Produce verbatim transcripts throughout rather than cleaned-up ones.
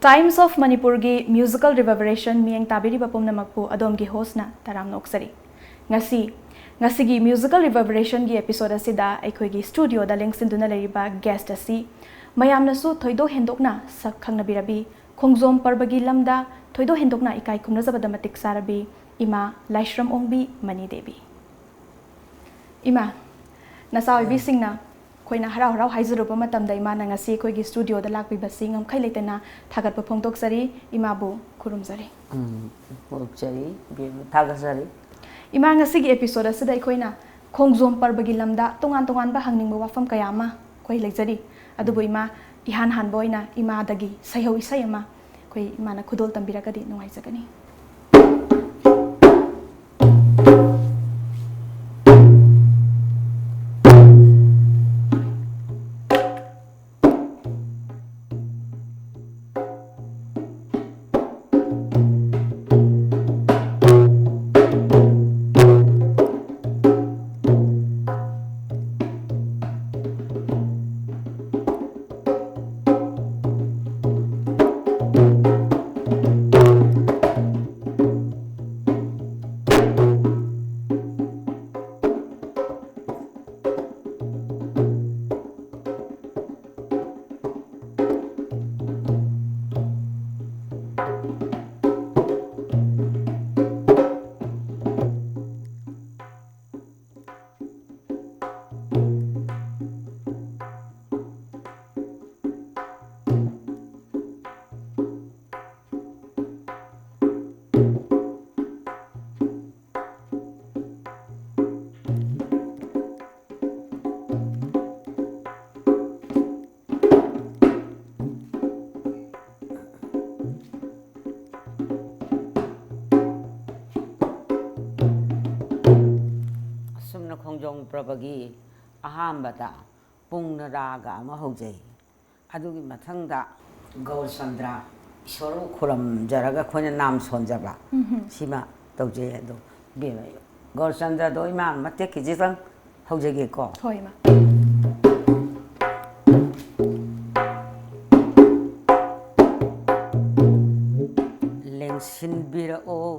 Times of Manipurꯒꯤ musical reverberation ꯃꯤꯠꯌꯦꯡ ꯇꯥꯕꯤꯔꯤꯕ ꯄꯨꯝꯅꯃꯛꯄꯨ ꯑꯗꯣꯝꯒꯤ hostꯅ ꯇꯔꯥꯝꯅ ꯑꯣꯛꯆꯔꯤ꯫ ꯉꯁꯤ, ꯉꯁꯤꯒꯤ musical reverberationꯒꯤ episode ꯑꯁꯤꯗ ꯑꯩꯈꯣꯏꯒꯤ studioꯗ ꯂꯦꯡꯁꯤꯟꯗꯨꯅ ꯂꯩꯔꯤꯕ guest ꯑꯁꯤ ꯃꯌꯥꯝꯅꯁꯨ ꯊꯣꯏꯗꯣꯛ ꯍꯦꯟꯗꯣꯛꯅ ꯁꯛ ꯈꯪꯅꯕꯤꯔꯕꯤ, ꯈꯣꯡꯖꯣꯝ ꯄꯔꯕꯒꯤ ꯂꯝꯗ ꯊꯣꯏꯗꯣꯛ ꯍꯦꯟꯗꯣꯛꯅ ꯏꯀꯥꯏ ꯈꯨꯝꯅꯖꯕꯗ ꯃꯇꯤꯛ ꯆꯥꯔꯕꯤ ꯏꯃꯥ ꯂꯥꯏꯁ꯭ꯔꯝ ꯑꯣꯡꯕꯤ ꯃꯅꯤ ꯗꯦꯕꯤ꯫ ꯏꯃꯥ, ꯅꯆꯥ ꯑꯣꯏꯕꯤꯁꯤꯡꯅ ꯑꯩꯈꯣꯏꯅ ꯍꯔꯥꯎ ꯍꯔꯥꯎ ꯍꯥꯏꯖꯔꯨꯕ ꯃꯇꯝꯗ ꯏꯃꯥꯅ ꯉꯁꯤ ꯑꯩꯈꯣꯏꯒꯤ studioꯗ ꯂꯥꯛꯄꯤꯕꯁꯤ ꯉꯝꯈꯩ ꯂꯩꯇꯅ ꯊꯥꯒꯠꯄ ꯐꯣꯡꯗꯣꯛꯆꯔꯤ, ꯏꯃꯥꯕꯨ ꯈꯨꯔꯨꯝꯖꯔꯤ꯫ ꯎꯝ, ꯐꯣꯡꯗꯣꯛꯆꯔꯤ, ꯏꯕꯦꯝꯃ, ꯊꯥꯒꯠꯆꯔꯤ꯫ ꯏꯃꯥ, ꯉꯁꯤꯒꯤ episode ꯑꯁꯤꯗ ꯑꯩꯈꯣꯏꯅ ꯈꯣꯡꯖꯣꯝ ꯄꯔꯕꯒꯤ ꯂꯝꯗ ꯇꯣꯉꯥꯟ ꯇꯣꯉꯥꯟꯕ ꯍꯪꯅꯤꯡꯕ ꯋꯥꯐꯝ ꯀꯌꯥ ꯑꯃ ꯑꯩꯈꯣꯏ ꯂꯩꯖꯔꯤ꯫ ꯑꯗꯨꯕꯨ ꯏꯃꯥ, ꯏꯍꯥꯟ ꯍꯥꯟꯕ ꯑꯣꯏꯅ ꯏꯃꯥꯗꯒꯤ ꯁꯩꯍꯧ ꯏꯁꯩ ꯑꯃ ꯑꯩꯈꯣꯏ ꯏꯃꯥꯅ ꯈꯨꯗꯣꯜ ꯇꯝꯕꯤꯔꯒꯗꯤ ꯅꯨꯡꯉꯥꯏꯖꯒꯅꯤ꯫ ꯑꯁꯨꯝꯅ ꯈꯣꯡꯖꯣꯝ ꯄ꯭ꯔꯕꯒꯤ ꯑꯍꯥꯟꯕꯗ ꯄꯨꯡꯅ ꯔꯥꯒ ꯑꯃ ꯍꯧꯖꯩ꯫ ꯑꯗꯨꯒꯤ ꯃꯊꯪꯗ ꯒꯧꯔꯆꯟꯗ꯭ꯔ, ꯏꯁꯣꯔꯕꯨ ꯈꯨꯔꯨꯝꯖꯔꯒ ꯑꯩꯈꯣꯏꯅ ꯅꯥꯝ ꯁꯣꯟꯖꯕ, ꯎꯝꯍꯨꯝ꯫ ꯁꯤꯃ ꯇꯧꯖꯩ꯫ ꯑꯗꯣ ꯏꯕꯦꯝꯃ, ꯒꯧꯔꯆꯟꯗ꯭ꯔꯗꯣ ꯏꯃꯥ ꯃꯇꯦꯛ ꯈꯤꯖꯤꯛꯇꯪ ꯍꯧꯖꯒꯦꯀꯣ꯫ ꯍꯣꯏ, ꯏꯃꯥ꯫ ꯁꯤꯟꯕꯤꯔꯛꯑꯣ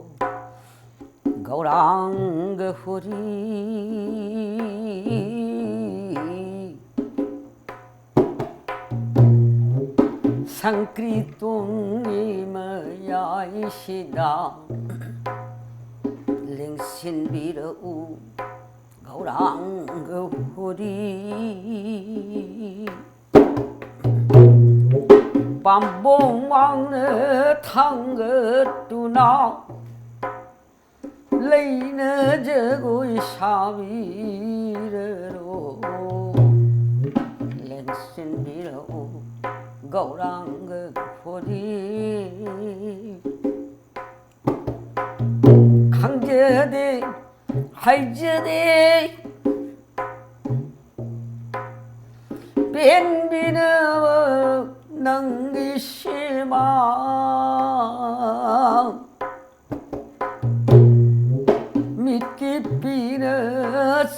ꯒꯧꯔꯥꯡꯒ ꯍꯨꯔꯤ꯫ ꯁꯪꯀ꯭ꯔꯤꯇꯣꯡꯒꯤ ꯃꯌꯥꯏꯁꯤꯗ ꯂꯦꯡꯁꯤꯟꯕꯤꯔꯛꯎ ꯒꯧꯔꯥꯡꯒ ꯍꯨꯔꯤ꯫ ꯄꯥꯝꯕꯣꯝ ꯋꯥꯡꯅ ꯊꯥꯡꯒꯠꯇꯨꯅ ꯂꯩꯅ ꯖꯒꯣꯏ ꯁꯥꯕꯤꯔꯔꯣ꯫ ꯂꯦꯡꯁꯤꯟꯕꯤꯔꯛꯎ ꯒꯧꯔꯥꯡꯒ ꯍꯣꯔꯤ꯫ ꯈꯪꯖꯗꯦ ꯍꯩꯖꯗꯦ ꯄꯦꯟꯕꯤꯅꯕ ꯅꯪꯒꯤ ꯁꯦꯕꯥ꯫ ꯃꯤꯠꯀꯤ ꯄꯤꯔ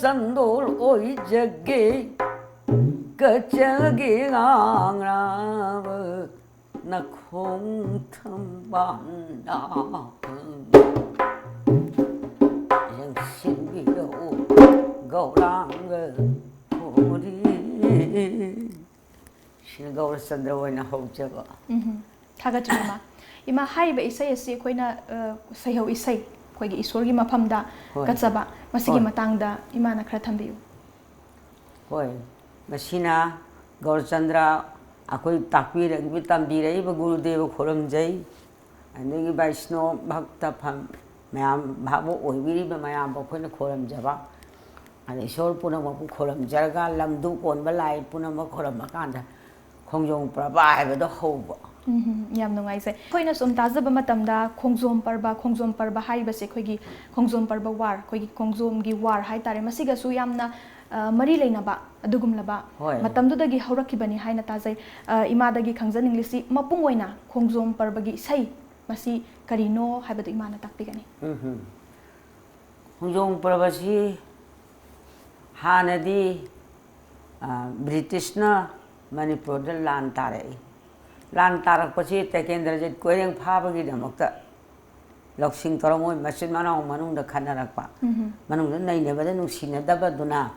ꯆꯟꯗꯣꯜ ꯑꯣꯏꯖꯒꯦ, ꯀꯠꯆꯒꯦ ꯉꯥꯡꯂꯕ ꯅꯈꯣꯡ ꯊꯝꯕꯥꯜꯅ꯫ ꯌꯦꯡꯁꯤꯟꯕꯤꯔꯛꯎ ꯒꯧꯔꯥꯡꯒ ꯍꯣꯔꯤ꯫ ꯁꯤꯅ ꯒꯧꯔꯆꯟꯗ꯭ꯔ ꯑꯣꯏꯅ ꯍꯧꯖꯕ꯫ ꯎꯝꯍꯨꯝ꯫ ꯊꯥꯒꯠꯆꯔꯤ, ꯏꯃꯥ꯫ ꯏꯃꯥ, ꯍꯥꯏꯔꯤꯕ ꯏꯁꯩ ꯑꯁꯤ ꯑꯩꯈꯣꯏꯅ, ꯑ, ꯁꯩꯍꯧ ꯏꯁꯩ, ꯑꯩꯈꯣꯏꯒꯤ ꯏꯁꯣꯔꯒꯤ ꯃꯐꯝꯗ ꯍꯣꯏ꯫ ꯀꯠꯆꯕ, ꯃꯁꯤꯒꯤ ꯍꯣꯏ꯫ ꯃꯇꯥꯡꯗ ꯏꯃꯥꯅ ꯈꯔ ꯊꯝꯕꯤꯌꯨ꯫ ꯍꯣꯏ, ꯃꯁꯤꯅ ꯒꯧꯔꯆꯟꯗ꯭ꯔ ꯑꯩꯈꯣꯏ ꯇꯥꯛꯄꯤꯔꯛꯏꯕ, ꯇꯝꯕꯤꯔꯛꯏꯕ ꯒꯨꯔꯨꯗꯦꯕ ꯈꯨꯔꯨꯝꯖꯩ꯫ ꯑꯗꯒꯤ ꯕꯩꯁꯅꯣ ꯚꯛꯇ ꯐꯝ-, ꯃꯌꯥꯝ ꯚꯥꯕꯣꯛ ꯑꯣꯏꯕꯤꯔꯤꯕ ꯃꯌꯥꯝꯕꯨ ꯑꯩꯈꯣꯏꯅ ꯈꯨꯔꯨꯝꯖꯕ꯫ ꯑꯗ ꯏꯁꯣꯔ ꯄꯨꯝꯅꯃꯛꯄꯨ ꯈꯨꯔꯨꯝꯖꯔꯒ ꯂꯝꯗꯨ ꯀꯣꯟꯕ ꯂꯥꯏ ꯄꯨꯝꯅꯃꯛ ꯈꯨꯔꯨꯝꯃꯀꯥꯟꯗ ꯈꯣꯡꯖꯣꯝ ꯄ꯭ꯔꯕ ꯍꯥꯏꯕꯗꯣ ꯍꯧꯕ꯫ ꯎꯝ, ꯌꯥꯝ ꯅꯨꯡꯉꯥꯏꯖꯩ꯫ ꯑꯩꯈꯣꯏꯅ ꯁꯨꯝ ꯇꯥꯖꯕ ꯃꯇꯝꯗ ꯈꯣꯡꯖꯣꯝ ꯄꯔꯕ, ꯈꯣꯡꯖꯣꯝ ꯄꯔꯕ ꯍꯥꯏꯔꯤꯕꯁꯦ ꯑꯩꯈꯣꯏꯒꯤ ꯈꯣꯡꯖꯣꯝ ꯄꯔꯕ ꯋꯥꯔ, ꯑꯩꯈꯣꯏꯒꯤ ꯈꯣꯡꯖꯣꯝꯒꯤ ꯋꯥꯔ ꯍꯥꯏꯇꯥꯔꯦ, ꯃꯁꯤꯒꯁꯨ ꯌꯥꯝꯅ, ꯑ, ꯃꯔꯤ ꯂꯩꯅꯕ ꯑꯗꯨꯒꯨꯝꯂꯕ ꯍꯣꯏ꯫ ꯃꯇꯝꯗꯨꯗꯒꯤ ꯍꯧꯔꯛꯈꯤꯕꯅꯤ ꯍꯥꯏꯅ ꯇꯥꯖꯩ꯫ ꯑ, ꯏꯃꯥꯗꯒꯤ ꯈꯪꯖꯅꯤꯡꯂꯤꯁꯤ, ꯃꯄꯨꯡ ꯑꯣꯏꯅ ꯈꯣꯡꯖꯣꯝ ꯄꯔꯕꯒꯤ ꯏꯁꯩ ꯃꯁꯤ ꯀꯔꯤꯅꯣ ꯍꯥꯏꯕꯗꯨ ꯏꯃꯥꯅ ꯇꯥꯛꯄꯤꯒꯅꯤ꯫ ꯎꯝ ꯍꯨꯝ꯫ ꯈꯣꯡꯖꯣꯝ ꯄꯔꯕꯁꯤ ꯍꯥꯟꯅꯗꯤ, ꯑ, ꯕ꯭ꯔꯤꯇꯤꯁꯅ ꯃꯅꯤꯄꯨꯔꯗ ꯂꯥꯟ ꯇꯥꯔꯛꯏ꯫ ꯂꯥꯟ ꯇꯥꯔꯛꯄꯁꯤ ꯇꯤꯀꯦꯟꯗ꯭ꯔꯖꯤꯠ ꯀꯣꯏꯔꯦꯡ ꯐꯥꯕꯒꯤꯗꯃꯛꯇ ꯂꯧꯁꯤꯡ ꯇꯧꯔ ꯃꯣꯏ ꯃꯆꯤꯟ ꯃꯅꯥꯎ ꯃꯅꯨꯡꯗ ꯈꯠꯅꯔꯛꯄ꯫ ꯃꯅꯨꯡꯗ ꯅꯩꯅꯕꯗ ꯅꯨꯡꯁꯤꯅꯗꯕꯗꯨꯅ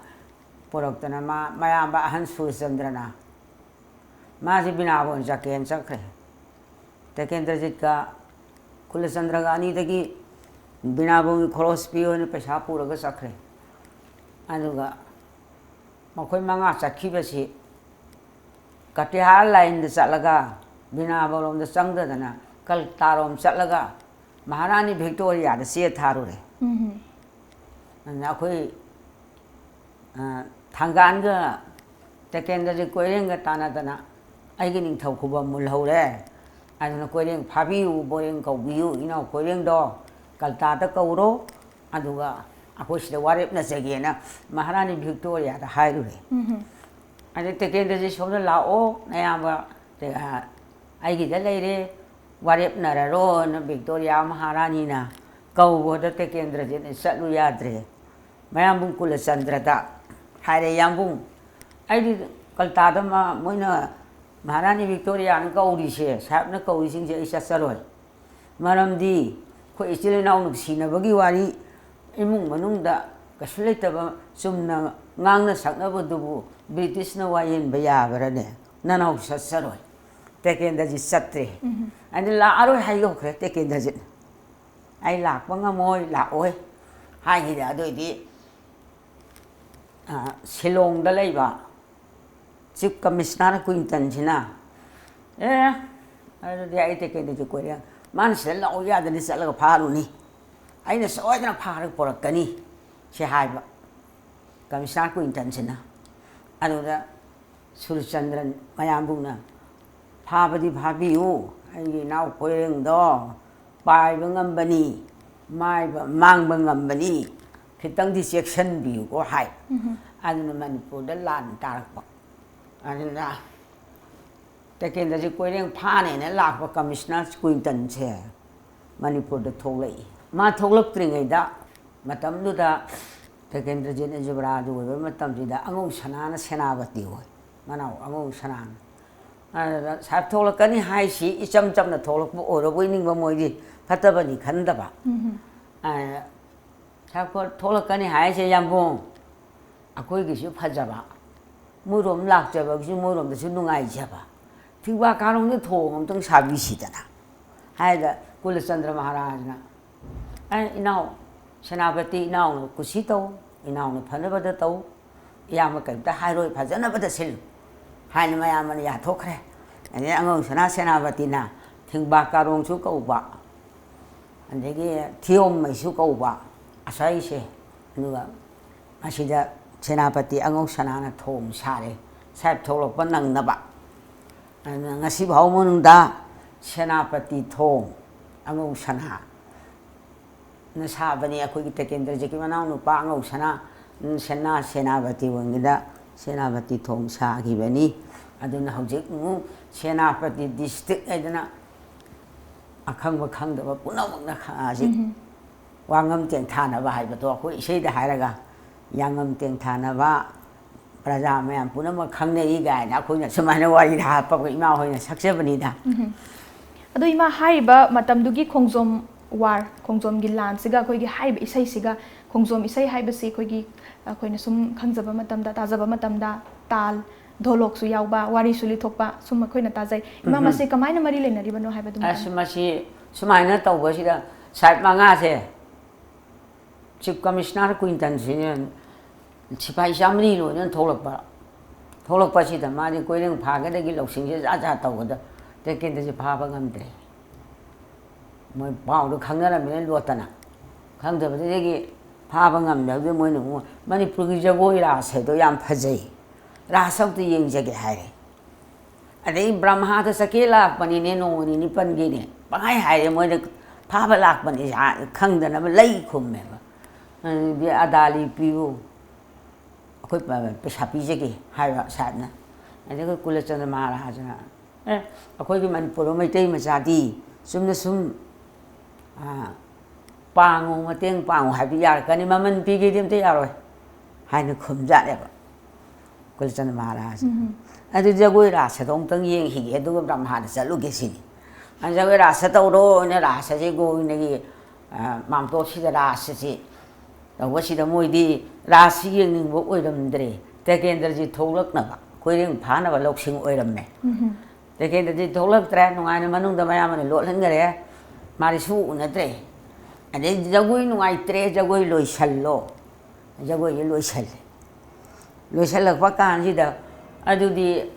ꯄꯨꯔꯛꯇꯅ ꯃꯥ ꯃꯌꯥꯝꯕ ꯑꯍꯟ ꯁꯨꯔꯆꯟꯗ꯭ꯔꯅ ꯃꯥꯁꯦ ꯕꯤꯅꯥꯕꯣꯟ ꯆꯠꯀꯦꯅ ꯆꯠꯈ꯭ꯔꯦ꯫ ꯇꯦꯀꯦꯟꯗ꯭ꯔꯖꯤꯠꯀ ꯀꯨꯂꯆꯟꯗ꯭ꯔꯒ ꯑꯅꯤꯗꯒꯤ ꯕꯤꯅꯥꯕꯣꯟꯒꯤ ꯈꯣꯔꯣꯁ ꯄꯤꯌꯣꯅ ꯄꯩꯁꯥ ꯄꯨꯔꯒ ꯆꯠꯈ꯭ꯔꯦ꯫ ꯑꯗꯨꯒ ꯃꯈꯣꯏ ꯃꯉꯥ ꯆꯠꯈꯤꯕꯁꯤ ꯀꯇꯤꯍꯥꯔ ꯂꯥꯏꯟꯗ ꯆꯠꯂꯒ ꯕꯤꯅꯥꯕꯣꯟꯂꯣꯝꯗ ꯆꯪꯗꯗꯅ ꯀꯜꯀꯇꯥꯔꯣꯝ ꯆꯠꯂꯒ ꯃꯍꯥꯔꯥꯅꯤ ꯚꯤꯛꯇꯣꯔꯤꯌꯥꯗ ꯆꯦ ꯊꯥꯔꯨꯔꯦ꯫ ꯑꯗꯨꯅ ꯑꯩꯈꯣꯏ ꯊꯥꯡꯒꯥꯟꯒ ꯇꯦꯀꯦꯟꯗ꯭ꯔꯖꯤꯠ ꯀꯣꯏꯔꯦꯡꯒ ꯇꯥꯟꯅꯗꯅ ꯑꯩꯒꯤ ꯅꯤꯡꯊꯧ ꯈꯨꯕꯝ ꯃꯨꯜꯍꯧꯔꯦ, ꯑꯗꯨꯅ ꯀꯣꯏꯔꯦꯡ ꯐꯥꯕꯤꯌꯨ, ꯕꯣꯏꯔꯦꯡ ꯀꯧꯕꯤꯌꯨ, ꯏꯅꯥꯎ ꯀꯣꯏꯔꯦꯡꯗꯣ ꯀꯜꯀꯇꯥꯗ ꯀꯧꯔꯣ, ꯑꯗꯨꯒ ꯑꯩꯈꯣꯏ ꯁꯤꯗ ꯋꯥꯔꯦꯞꯅꯖꯒꯦꯅ ꯃꯍꯥꯔꯥꯅꯤ ꯚꯤꯛꯇꯣꯔꯤꯌꯥꯗ ꯍꯥꯏꯔꯨꯔꯦ꯫ ꯑꯗꯩ ꯇꯦꯀꯦꯟꯗ꯭ꯔꯖꯤꯠ ꯁꯣꯝꯗ ꯂꯥꯛꯑꯣ, ꯅꯌꯥꯝꯕ ꯑꯩꯒꯤꯗ ꯂꯩꯔꯦ, ꯋꯥꯔꯦꯞꯅꯔꯔꯣꯅ ꯚꯤꯛꯇꯣꯔꯤꯌꯥ ꯃꯍꯥꯔꯥꯅꯤꯅ ꯀꯧꯕꯗ ꯇꯦꯀꯦꯟꯗ꯭ꯔꯖꯤꯠꯅ ꯆꯠꯂꯨ ꯌꯥꯗ꯭ꯔꯦ꯫ ꯃꯌꯥꯝꯕꯨꯡ ꯀꯨꯂꯆꯟꯗ꯭ꯔꯗ ꯍꯥꯏꯔꯦ, "ꯌꯥꯝꯕꯨꯡ, ꯑꯩꯗꯤ ꯀꯜꯀꯇꯥꯗ ꯃꯥ-, ꯃꯣꯏꯅ ꯃꯍꯥꯔꯥꯅꯤ ꯚꯤꯛꯇꯣꯔꯤꯌꯥꯅ ꯀꯧꯔꯤꯁꯦ, ꯁꯥꯍꯦꯕꯅ ꯀꯧꯔꯤꯁꯤꯡꯁꯦ ꯑꯩ ꯆꯠꯆꯔꯣꯏ꯫ ꯃꯔꯝꯗꯤ ꯑꯩꯈꯣꯏ ꯏꯆꯤꯜ ꯏꯅꯥꯎ ꯅꯨꯡꯁꯤꯅꯕꯒꯤ ꯋꯥꯔꯤ, ꯏꯃꯨꯡ ꯃꯅꯨꯡꯗ ꯀꯩꯁꯨ ꯂꯩꯇꯕ ꯆꯨꯝꯅ ꯉꯥꯡꯅ ꯁꯛꯅꯕꯗꯨꯕꯨ ꯕ꯭ꯔꯤꯇꯤꯁꯅ ꯋꯥꯌꯦꯟꯕ ꯌꯥꯕ꯭ꯔꯅꯦ? ꯅꯅꯥꯎ ꯆꯠꯆꯔꯣꯏ꯫" ꯇꯦꯀꯦꯟꯗ꯭ꯔꯖꯤꯠ ꯆꯠꯇ꯭ꯔꯦ꯫ ꯑꯩꯅ ꯂꯥꯛꯑꯔꯣꯏ ꯍꯥꯏꯗꯣꯛꯈ꯭ꯔꯦ ꯇꯦꯀꯦꯟꯗ꯭ꯔꯖꯤꯠ꯫ "ꯑꯩ ꯂꯥꯛꯄ ꯉꯝꯃꯣꯏ, ꯂꯥꯛꯑꯣꯏ" ꯍꯥꯏꯈꯤꯗꯦ꯫ ꯑꯗꯨꯏꯗꯤ, ꯑ, ꯁꯤꯂꯣꯡꯗ ꯂꯩꯕ ꯆꯤꯐ ꯀꯃꯤꯁꯅꯔ ꯀ꯭ꯋꯤꯟꯇꯟꯁꯤꯅ, "ꯑꯦ, ꯑꯗꯨꯗꯤ ꯑꯩ ꯇꯦꯀꯦꯟꯗ꯭ꯔꯖꯤꯠ ꯀꯣꯏꯔꯦꯡ, ꯃꯥꯅ ꯁꯤꯗ ꯂꯥꯛꯑꯣ ꯌꯥꯗꯅ ꯆꯠꯂꯒ ꯐꯥꯔꯨꯅꯤ, ꯑꯩꯅ ꯁꯣꯏꯗꯅ ꯐꯥꯔꯒ ꯄꯨꯔꯛꯀꯅꯤ" ꯁꯤ ꯍꯥꯏꯕ ꯀꯃꯤꯁꯅꯔ ꯀ꯭ꯋꯤꯟꯇꯟꯁꯤꯅ꯫ ꯑꯗꯨꯗ ꯁꯨꯔꯆꯟꯗ꯭ꯔꯟ ꯃꯌꯥꯝꯕꯨꯡꯅ, "ꯐꯥꯕꯗꯤ ꯐꯥꯕꯤꯌꯨ, ꯑꯩꯒꯤ ꯏꯅꯥꯎ ꯀꯣꯏꯔꯦꯡꯗꯣ ꯄꯥꯏꯕ ꯉꯝꯕꯅꯤ, ꯃꯥꯏꯕ, ꯃꯥꯡꯕ ꯉꯝꯕꯅꯤ, ꯈꯤꯇꯪꯗꯤ ꯆꯦꯛꯁꯤꯟꯕꯤꯌꯨꯀꯣ" ꯍꯥꯏ꯫ ꯑꯗꯨꯅ ꯃꯅꯤꯄꯨꯔꯗ ꯂꯥꯟ ꯇꯥꯔꯛꯄ꯫ ꯑꯗꯨꯅ ꯇꯦꯀꯦꯟꯗ꯭ꯔꯖꯤꯠ ꯀꯣꯏꯔꯦꯡ ꯐꯥꯅꯦꯅ ꯂꯥꯛꯄ ꯀꯃꯤꯁꯅꯔ ꯀ꯭ꯋꯤꯟꯇꯟꯁꯦ ꯃꯅꯤꯄꯨꯔꯗ ꯊꯣꯛꯂꯛꯏ꯫ ꯃꯥ ꯊꯣꯛꯂꯛꯇ꯭ꯔꯤꯉꯩꯗ, ꯃꯇꯝꯗꯨꯗ ꯇꯦꯀꯦꯟꯗ꯭ꯔꯖꯤꯠꯅ ꯌꯨꯕꯔꯥꯖ ꯑꯣꯏꯕ ꯃꯇꯝꯁꯤꯗ ꯑꯉꯧ ꯁꯅꯥꯅ ꯁꯦꯅꯥꯄꯇꯤ ꯑꯣꯏ, ꯃꯅꯥꯎ ꯑꯉꯧ ꯁꯅꯥꯅ꯫ ꯑꯗꯨꯗ ꯁꯥꯍꯦꯕ ꯊꯣꯛꯂꯛꯀꯅꯤ ꯍꯥꯏꯁꯤ ꯏꯆꯝ ꯆꯝꯅ ꯊꯣꯛꯂꯛꯄ ꯑꯣꯏꯔꯕꯣꯏ ꯅꯤꯡꯕ, ꯃꯣꯏꯗꯤ ꯐꯠꯇꯕꯅꯤ ꯈꯟꯗꯕ꯫ ꯎꯝ꯫ ꯑ, ꯁꯥꯍꯦꯕ ꯊꯣꯛꯂꯛꯀꯅꯤ ꯍꯥꯏꯁꯦ, ꯌꯥꯝꯕꯨꯡ, ꯑꯩꯈꯣꯏꯒꯤꯁꯨ ꯐꯖꯕ, ꯃꯣꯏꯔꯣꯝ ꯂꯥꯛꯆꯕꯒꯤꯁꯨ ꯃꯣꯏꯔꯣꯝꯗꯁꯨ ꯅꯨꯡꯉꯥꯏꯖꯕ, ꯊꯤꯡꯕꯥ ꯀꯥꯔꯣꯡꯗ ꯊꯣꯡ ꯑꯝꯇꯪ ꯁꯥꯕꯤꯁꯤꯗꯅ ꯍꯥꯏꯗ ꯀꯨꯂꯆꯟꯗ꯭ꯔ ꯃꯍꯥꯔꯥꯖꯅ, "ꯑꯦ, ꯏꯅꯥꯎ ꯁꯦꯅꯥꯄꯇꯤ, ꯏꯅꯥꯎꯅ ꯀꯨꯁꯤ ꯇꯧ, ꯏꯅꯥꯎꯅ ꯐꯅꯕꯗ ꯇꯧ, ꯏꯌꯥꯝꯕ ꯀꯔꯤꯝꯇ ꯍꯥꯏꯔꯣꯏ, ꯐꯖꯅꯕꯗ ꯁꯤꯜꯂꯨ" ꯍꯥꯏꯅ ꯃꯌꯥꯝ ꯑꯃꯅ ꯌꯥꯊꯣꯛꯈ꯭ꯔꯦ꯫ ꯑꯗꯩ ꯑꯉꯧ ꯁꯅꯥ ꯁꯦꯅꯥꯄꯇꯤꯅ ꯊꯤꯡꯕꯥ ꯀꯥꯔꯣꯡꯁꯨ ꯀꯧꯕ, ꯑꯗꯒꯤ ꯊꯤꯌꯣꯝꯃꯩꯁꯨ ꯀꯧꯕ, ꯑꯁ꯭ꯋꯥꯏꯁꯦ꯫ ꯑꯗꯨꯒ ꯃꯁꯤꯗ ꯁꯦꯅꯥꯄꯇꯤ ꯑꯉꯧ ꯁꯅꯥꯅ ꯊꯣꯡ ꯁꯥꯔꯦ, ꯁꯥꯍꯦꯕ ꯊꯣꯛꯂꯛꯄ ꯅꯪꯅꯕ꯫ ꯑꯗꯨꯅ ꯉꯁꯤ ꯐꯥꯎ ꯃꯅꯨꯡꯗ ꯁꯦꯅꯥꯄꯇꯤ ꯊꯣꯡ ꯑꯉꯧ ꯁꯅꯥꯅ ꯁꯥꯕꯅꯤ꯫ ꯑꯩꯈꯣꯏꯒꯤ ꯇꯦꯀꯦꯟꯗ꯭ꯔꯖꯤꯠꯀꯤ ꯃꯅꯥꯎꯅꯨꯄꯥ ꯑꯉꯧ ꯁꯅꯥ, ꯁꯅꯥ ꯁꯦꯅꯥꯄꯇꯤ ꯑꯣꯏꯉꯩꯗ ꯁꯦꯅꯥꯄꯇꯤ ꯊꯣꯡ ꯁꯥꯈꯤꯕꯅꯤ꯫ ꯑꯗꯨꯅ ꯍꯧꯖꯤꯛ ꯑꯃꯨꯛ ꯁꯦꯅꯥꯄꯇꯤ ꯗꯤꯁꯇ꯭ꯔꯤꯛ ꯍꯥꯏꯗꯅ ꯑꯈꯪꯕ ꯈꯪꯗꯕ ꯄꯨꯝꯅꯃꯛꯅ ꯈꯪ-, ꯍꯧꯖꯤꯛ ꯎꯝ꯫ ꯋꯥꯉꯝ ꯇꯦꯟꯊꯥꯅꯕ ꯍꯥꯏꯕꯗꯣ ꯑꯩꯈꯣꯏ ꯏꯁꯩꯗ ꯍꯥꯏꯔꯒ ꯌꯥꯉꯝ ꯇꯦꯟꯊꯥꯅꯕ, ꯄ꯭ꯔꯖꯥ ꯃꯌꯥꯝ ꯄꯨꯝꯅꯃꯛ ꯈꯪꯅꯔꯤ ꯀꯥꯏꯅ ꯑꯩꯈꯣꯏꯅ ꯁꯨꯃꯥꯏꯅ ꯋꯥꯔꯤꯗ ꯍꯥꯞꯄꯒ ꯏꯃꯥ ꯍꯣꯏꯅ ꯁꯛꯆꯕꯅꯤꯗ꯫ ꯎꯝ꯫ ꯑꯗꯣ ꯏꯃꯥ, ꯍꯥꯏꯔꯤꯕ ꯃꯇꯝꯗꯨꯒꯤ ꯈꯣꯡꯖꯣꯝ ꯋꯥꯔ, ꯈꯣꯡꯖꯣꯝꯒꯤ ꯂꯥꯟꯁꯤꯒ ꯑꯩꯈꯣꯏꯒꯤ ꯍꯥꯏꯔꯤꯕ ꯏꯁꯩꯁꯤꯒ, ꯈꯣꯡꯖꯣꯝ ꯏꯁꯩ ꯍꯥꯏꯕꯁꯤ ꯑꯩꯈꯣꯏꯒꯤ, ꯑꯩꯈꯣꯏꯅ ꯁꯨꯝ ꯈꯪꯖꯕ ꯃꯇꯝꯗ, ꯇꯥꯖꯕ ꯃꯇꯝꯗ ꯇꯥꯜ, ꯙꯣꯂꯣꯛꯁꯨ ꯌꯥꯎꯕ, ꯋꯥꯔꯤꯁꯨ ꯂꯤꯊꯣꯛꯄ, ꯁꯨꯝ ꯑꯩꯈꯣꯏꯅ ꯇꯥꯖꯩ꯫ ꯏꯃꯥ, ꯎꯝ꯫ ꯃꯁꯤ ꯀꯃꯥꯏꯅ ꯃꯔꯤ ꯂꯩꯅꯔꯤꯕꯅꯣ ꯍꯥꯏꯕꯗꯨꯃ ꯑꯁ, ꯃꯁꯤ ꯁꯨꯃꯥꯏꯅ ꯇꯧꯕꯁꯤꯗ ꯁꯥꯍꯦꯕ ꯃꯉꯥꯁꯦ ꯆꯤꯐ ꯀꯃꯤꯁꯅꯔ ꯀ꯭ꯋꯤꯟꯇꯟꯁꯤꯅ ꯁꯤꯐꯥꯏ ꯆꯥꯃꯔꯤ ꯂꯣꯏꯅ ꯊꯣꯛꯂꯛꯄ꯫ ꯊꯣꯛꯂꯛꯄꯁꯤꯗ ꯃꯥꯗꯤ ꯀꯣꯏꯔꯦꯡ ꯐꯥꯒꯗꯒꯤ ꯂꯧꯁꯤꯡꯁꯦ ꯖꯥꯠ ꯖꯥꯠ ꯇꯧꯕꯗ ꯇꯦꯀꯦꯟꯗ꯭ꯔꯁꯦ ꯐꯥꯕ ꯉꯝꯗ꯭ꯔꯦ꯫ ꯃꯣꯏ ꯄꯥꯎꯗꯣ ꯈꯪꯅꯔꯝꯃꯤꯅ ꯂꯣꯠꯇꯅ꯫ ꯈꯪꯗꯕꯗꯨꯗꯒꯤ ꯐꯥꯕ ꯉꯝꯗꯕꯗꯨꯗ ꯃꯣꯏꯅ ꯑꯃꯨꯛ ꯃꯅꯤꯄꯨꯔꯒꯤ ꯖꯒꯣꯏ ꯔꯥꯁ ꯍꯥꯏꯗꯣ ꯌꯥꯝ ꯐꯖꯩ, ꯔꯥꯁ ꯑꯝꯇ ꯌꯦꯡꯖꯒꯦ ꯍꯥꯏꯔꯦ꯫ ꯑꯗꯩ ꯕ꯭ꯔꯍꯃꯥꯗ ꯆꯠꯀꯦ ꯂꯥꯛꯄꯅꯤꯅꯦ, ꯅꯣꯡꯃ ꯅꯤꯅꯤ ꯄꯟꯒꯦꯅꯦ꯫ ꯄꯪꯍꯥꯏ ꯍꯥꯏꯔꯦ, ꯃꯣꯏꯗ ꯐꯥꯕ ꯂꯥꯛꯄꯅꯤ ꯍꯥꯏ-, ꯈꯪꯗꯅꯕ ꯂꯩ ꯈꯨꯝꯃꯦꯕ꯫ ꯑꯗꯨꯗꯤ ꯑꯗꯥꯂꯤ ꯄꯤꯌꯨ, ꯑꯩꯈꯣꯏ ꯄ-, ꯄꯩꯁꯥ ꯄꯤꯖꯒꯦ ꯍꯥꯏꯕ ꯁꯥꯍꯦꯕꯅ꯫ ꯑꯗꯩ ꯑꯩꯈꯣꯏ ꯀꯨꯂꯆꯟꯗ꯭ꯔ ꯃꯍꯥꯔꯥꯖꯅ, "ꯑꯦ, ꯑꯩꯈꯣꯏꯒꯤ ꯃꯅꯤꯄꯨꯔ ꯃꯩꯇꯩ ꯃꯆꯥꯗꯤ ꯆꯨꯝꯅ ꯁꯨꯝ, ꯑ, ꯄꯥꯡꯉꯨ, ꯃꯇꯦꯡ ꯄꯥꯡꯉꯨ ꯍꯥꯏꯕ ꯌꯥꯔꯛꯀꯅꯤ, ꯃꯃꯜ ꯄꯤꯒꯦꯗꯤ ꯑꯝꯇ ꯌꯥꯔꯣꯏ" ꯍꯥꯏꯅ ꯈꯨꯝꯖꯥꯠꯅꯦꯕ꯫ ꯀꯨꯂꯆꯟꯗ꯭ꯔ ꯃꯍꯥꯔꯥꯖ꯫ ꯑꯗꯨ ꯖꯒꯣꯏ ꯔꯥꯁꯇꯣ ꯑꯃꯨꯛꯇꯪ ꯌꯦꯡꯈꯤꯒꯦ, ꯑꯗꯨꯒ ꯕ꯭ꯔꯍꯃꯗ ꯆꯠꯂꯨꯒꯦ ꯁꯤꯅꯤ꯫ ꯑ, ꯖꯒꯣꯏ ꯔꯥꯁ ꯇꯧꯔꯣꯅ ꯔꯥꯁꯁꯦ ꯒꯣꯕꯤꯟꯗꯒꯤ, ꯑ, ꯃꯥꯝꯇꯣꯞꯁꯤꯗ ꯔꯥꯁꯁꯤ ꯇꯧꯕꯁꯤꯗ ꯃꯣꯏꯗꯤ ꯔꯥꯁꯁꯤ ꯌꯦꯡꯅꯤꯡꯕ ꯑꯣꯏꯔꯝꯗ꯭ꯔꯦ꯫ ꯇꯦꯀꯦꯟꯗ꯭ꯔꯖꯤꯠ ꯊꯣꯛꯂꯛꯅꯕ ꯀꯣꯏꯔꯦꯡ ꯐꯥꯅꯕ ꯂꯧꯁꯤꯡ ꯑꯣꯏꯔꯝꯃꯦ꯫ ꯇꯦꯀꯦꯟꯗ꯭ꯔꯖꯤꯠ ꯊꯣꯛꯂꯛꯇ꯭ꯔꯦ, ꯅꯨꯡꯉꯥꯏꯅ ꯃꯅꯨꯡꯗ ꯃꯌꯥꯝꯕꯅ ꯂꯣꯠꯍꯟꯈꯔꯦ꯫ ꯃꯥꯗꯤ ꯁꯨ ꯎꯅꯗ꯭ꯔꯦ꯫ ꯑꯗꯩ ꯖꯒꯣꯏ ꯅꯨꯡꯉꯥꯏꯇ꯭ꯔꯦ, ꯖꯒꯣꯏ ꯂꯣꯏꯁꯜꯂꯣ꯫ ꯖꯒꯣꯏꯁꯦ ꯂꯣꯏꯁꯜꯂꯦ꯫ ꯂꯣꯏꯁꯜꯂꯛꯄ ꯀꯥꯟꯁꯤꯗ ꯑꯗꯨꯗꯤ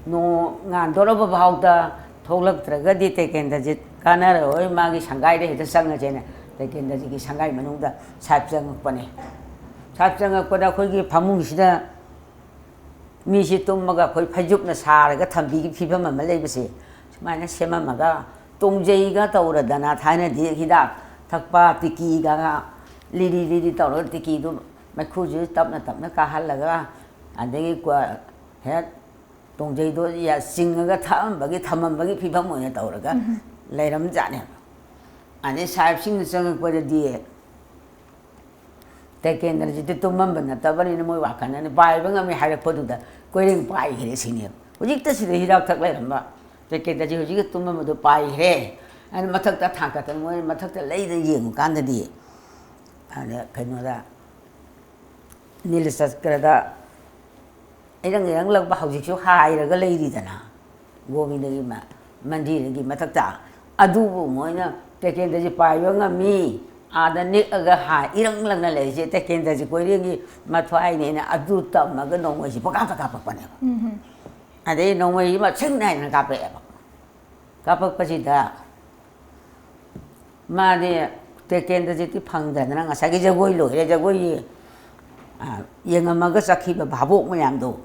ꯅꯣꯡꯉꯥꯟꯗꯣꯔꯕ ꯐꯥꯎꯗ ꯊꯣꯛꯂꯛꯇ꯭ꯔꯒꯗꯤ ꯇꯦꯀꯦꯟꯗ꯭ꯔꯖꯤꯠ ꯀꯥꯟꯅꯔꯔꯣꯏ, ꯃꯥꯒꯤ ꯁꯪꯒꯥꯏꯗ ꯍꯦꯛꯇ ꯆꯪꯉꯁꯦꯅ ꯇꯦꯀꯦꯟꯗ꯭ꯔꯖꯤꯠꯀꯤ ꯁꯪꯒꯥꯏ ꯃꯅꯨꯡꯗ ꯁꯥꯏꯞ ꯆꯪꯉꯛꯄꯅꯦ꯫ ꯁꯥꯏꯞ ꯆꯪꯉꯛꯄꯗ ꯑꯩꯈꯣꯏꯒꯤ ꯐꯃꯨꯡꯁꯤꯗ ꯃꯤꯁꯤ ꯇꯨꯝꯃꯒ ꯑꯩꯈꯣꯏ ꯐꯩꯖꯨꯞꯅ ꯁꯥꯔꯒ ꯊꯝꯕꯤꯒꯤ ꯐꯤꯕꯝ ꯑꯃ ꯂꯩꯕꯁꯦ, ꯁꯨꯃꯥꯏꯅ ꯁꯦꯝꯃꯝꯃꯒ ꯇꯣꯡꯖꯩꯒ ꯇꯧꯔꯗꯅ, ꯊꯥꯏꯅꯗꯤ ꯍꯤꯗꯥꯛ ꯊꯛꯄ ꯇꯤꯀꯤꯒ ꯂꯤꯔꯤ ꯂꯤꯔꯤ ꯇꯧꯔꯒ ꯇꯤꯀꯤꯗꯨ ꯃꯩꯈꯨꯁꯤ ꯇꯞꯅ ꯇꯞꯅ ꯀꯥꯍꯜꯂꯒ, ꯑꯗꯒꯤ ꯀ꯭ꯋꯥ-, ꯍꯦꯛ ꯇꯣꯡꯖꯩꯗꯣ ꯌꯥ-, ꯆꯤꯡꯉꯒ ꯊꯛꯑꯝꯕꯒꯤ, ꯊꯝꯃꯝꯕꯒꯤ ꯐꯤꯕꯝ ꯑꯣꯏꯅ ꯇꯧꯔꯒ ꯂꯩꯔꯝꯖꯥꯠꯅꯦꯕ꯫ ꯑꯗꯩ ꯁꯥꯍꯦꯕꯁꯤꯡꯅ ꯆꯪꯉꯛꯄꯗꯗꯤ ꯇꯦꯀꯦꯟꯗ꯭ꯔꯖꯤꯠꯇꯤ ꯇꯨꯝꯃꯝꯕ ꯅꯠꯇꯕꯅꯤꯅ ꯃꯣꯏ ꯋꯥꯈꯜꯗꯅ ꯄꯥꯏꯕ ꯉꯝꯃꯤ ꯍꯥꯏꯔꯛꯄꯗꯨꯗ ꯀꯣꯏꯔꯦꯡ ꯄꯥꯏꯈ꯭ꯔꯦ ꯁꯤꯅꯦꯕ꯫ ꯍꯧꯖꯤꯛꯇ ꯁꯤꯗ ꯍꯤꯗꯥꯛ ꯊꯛ ꯂꯩꯔꯝꯕ ꯇꯦꯀꯦꯟꯗ꯭ꯔꯖꯤꯠ ꯍꯧꯖꯤꯛꯀꯤ ꯇꯨꯝꯃꯝꯕꯗꯣ ꯄꯥꯏꯈ꯭ꯔꯦ꯫ ꯑꯗꯨꯅ ꯃꯊꯛꯇ ꯊꯥꯡꯀꯠꯇꯅ ꯃꯣꯏ ꯃꯊꯛꯇ ꯂꯩꯗ ꯌꯦꯡꯉꯨꯀꯥꯟꯗꯗꯤ, ꯑꯗ ꯀꯩꯅꯣꯗ, ꯅꯤꯂꯆꯀ꯭ꯔꯗ ꯏꯔꯪ ꯏꯔꯪꯂꯛꯄ ꯍꯧꯖꯤꯛꯁꯨ ꯍꯥꯏꯔꯒ ꯂꯩꯔꯤꯗꯅ, ꯒꯣꯕꯤꯟꯗꯒꯤ ꯃ-, ꯃꯟꯗꯤꯔꯒꯤ ꯃꯊꯛꯇ꯫ ꯑꯗꯨꯕꯨ ꯃꯣꯏꯅ ꯇꯦꯀꯦꯟꯗ꯭ꯔꯖꯤꯠ ꯄꯥꯏꯕ ꯉꯝꯃꯤ, ꯑꯥꯗ ꯅꯤꯛꯑꯒ ꯍꯥꯏ, ꯏꯔꯪ ꯂꯪꯅ ꯂꯩꯔꯤꯁꯦ ꯇꯦꯀꯦꯟꯗ꯭ꯔꯖꯤꯠ ꯀꯣꯏꯔꯦꯡꯒꯤ ꯃꯊ꯭ꯋꯥꯏꯅꯦꯅ ꯑꯗꯨ ꯇꯝꯃꯒ ꯅꯣꯡꯃꯩꯁꯤ ꯄꯪꯀꯥꯞꯇ ꯀꯥꯞꯄꯛꯄꯅꯦꯕ꯫ ꯑꯗꯩ ꯅꯣꯡꯃꯩꯁꯤ ꯃꯁꯤꯡ ꯅꯥꯏꯗꯅ ꯀꯥꯞꯄꯛꯑꯦꯕ꯫ ꯀꯥꯞꯄꯛꯄꯁꯤꯗ ꯃꯥꯗꯤ ꯇꯦꯀꯦꯟꯗ꯭ꯔꯖꯤꯠꯇꯤ ꯐꯪꯗꯗꯅ ꯉꯁꯥꯏꯒꯤ ꯖꯒꯣꯏ ꯂꯣꯏꯔꯦ, ꯖꯒꯣꯏ, ꯑ, ꯌꯦꯡꯉꯝꯃꯒ ꯆꯠꯈꯤꯕ ꯚꯥꯕꯣꯛ ꯃꯌꯥꯝꯗꯣ,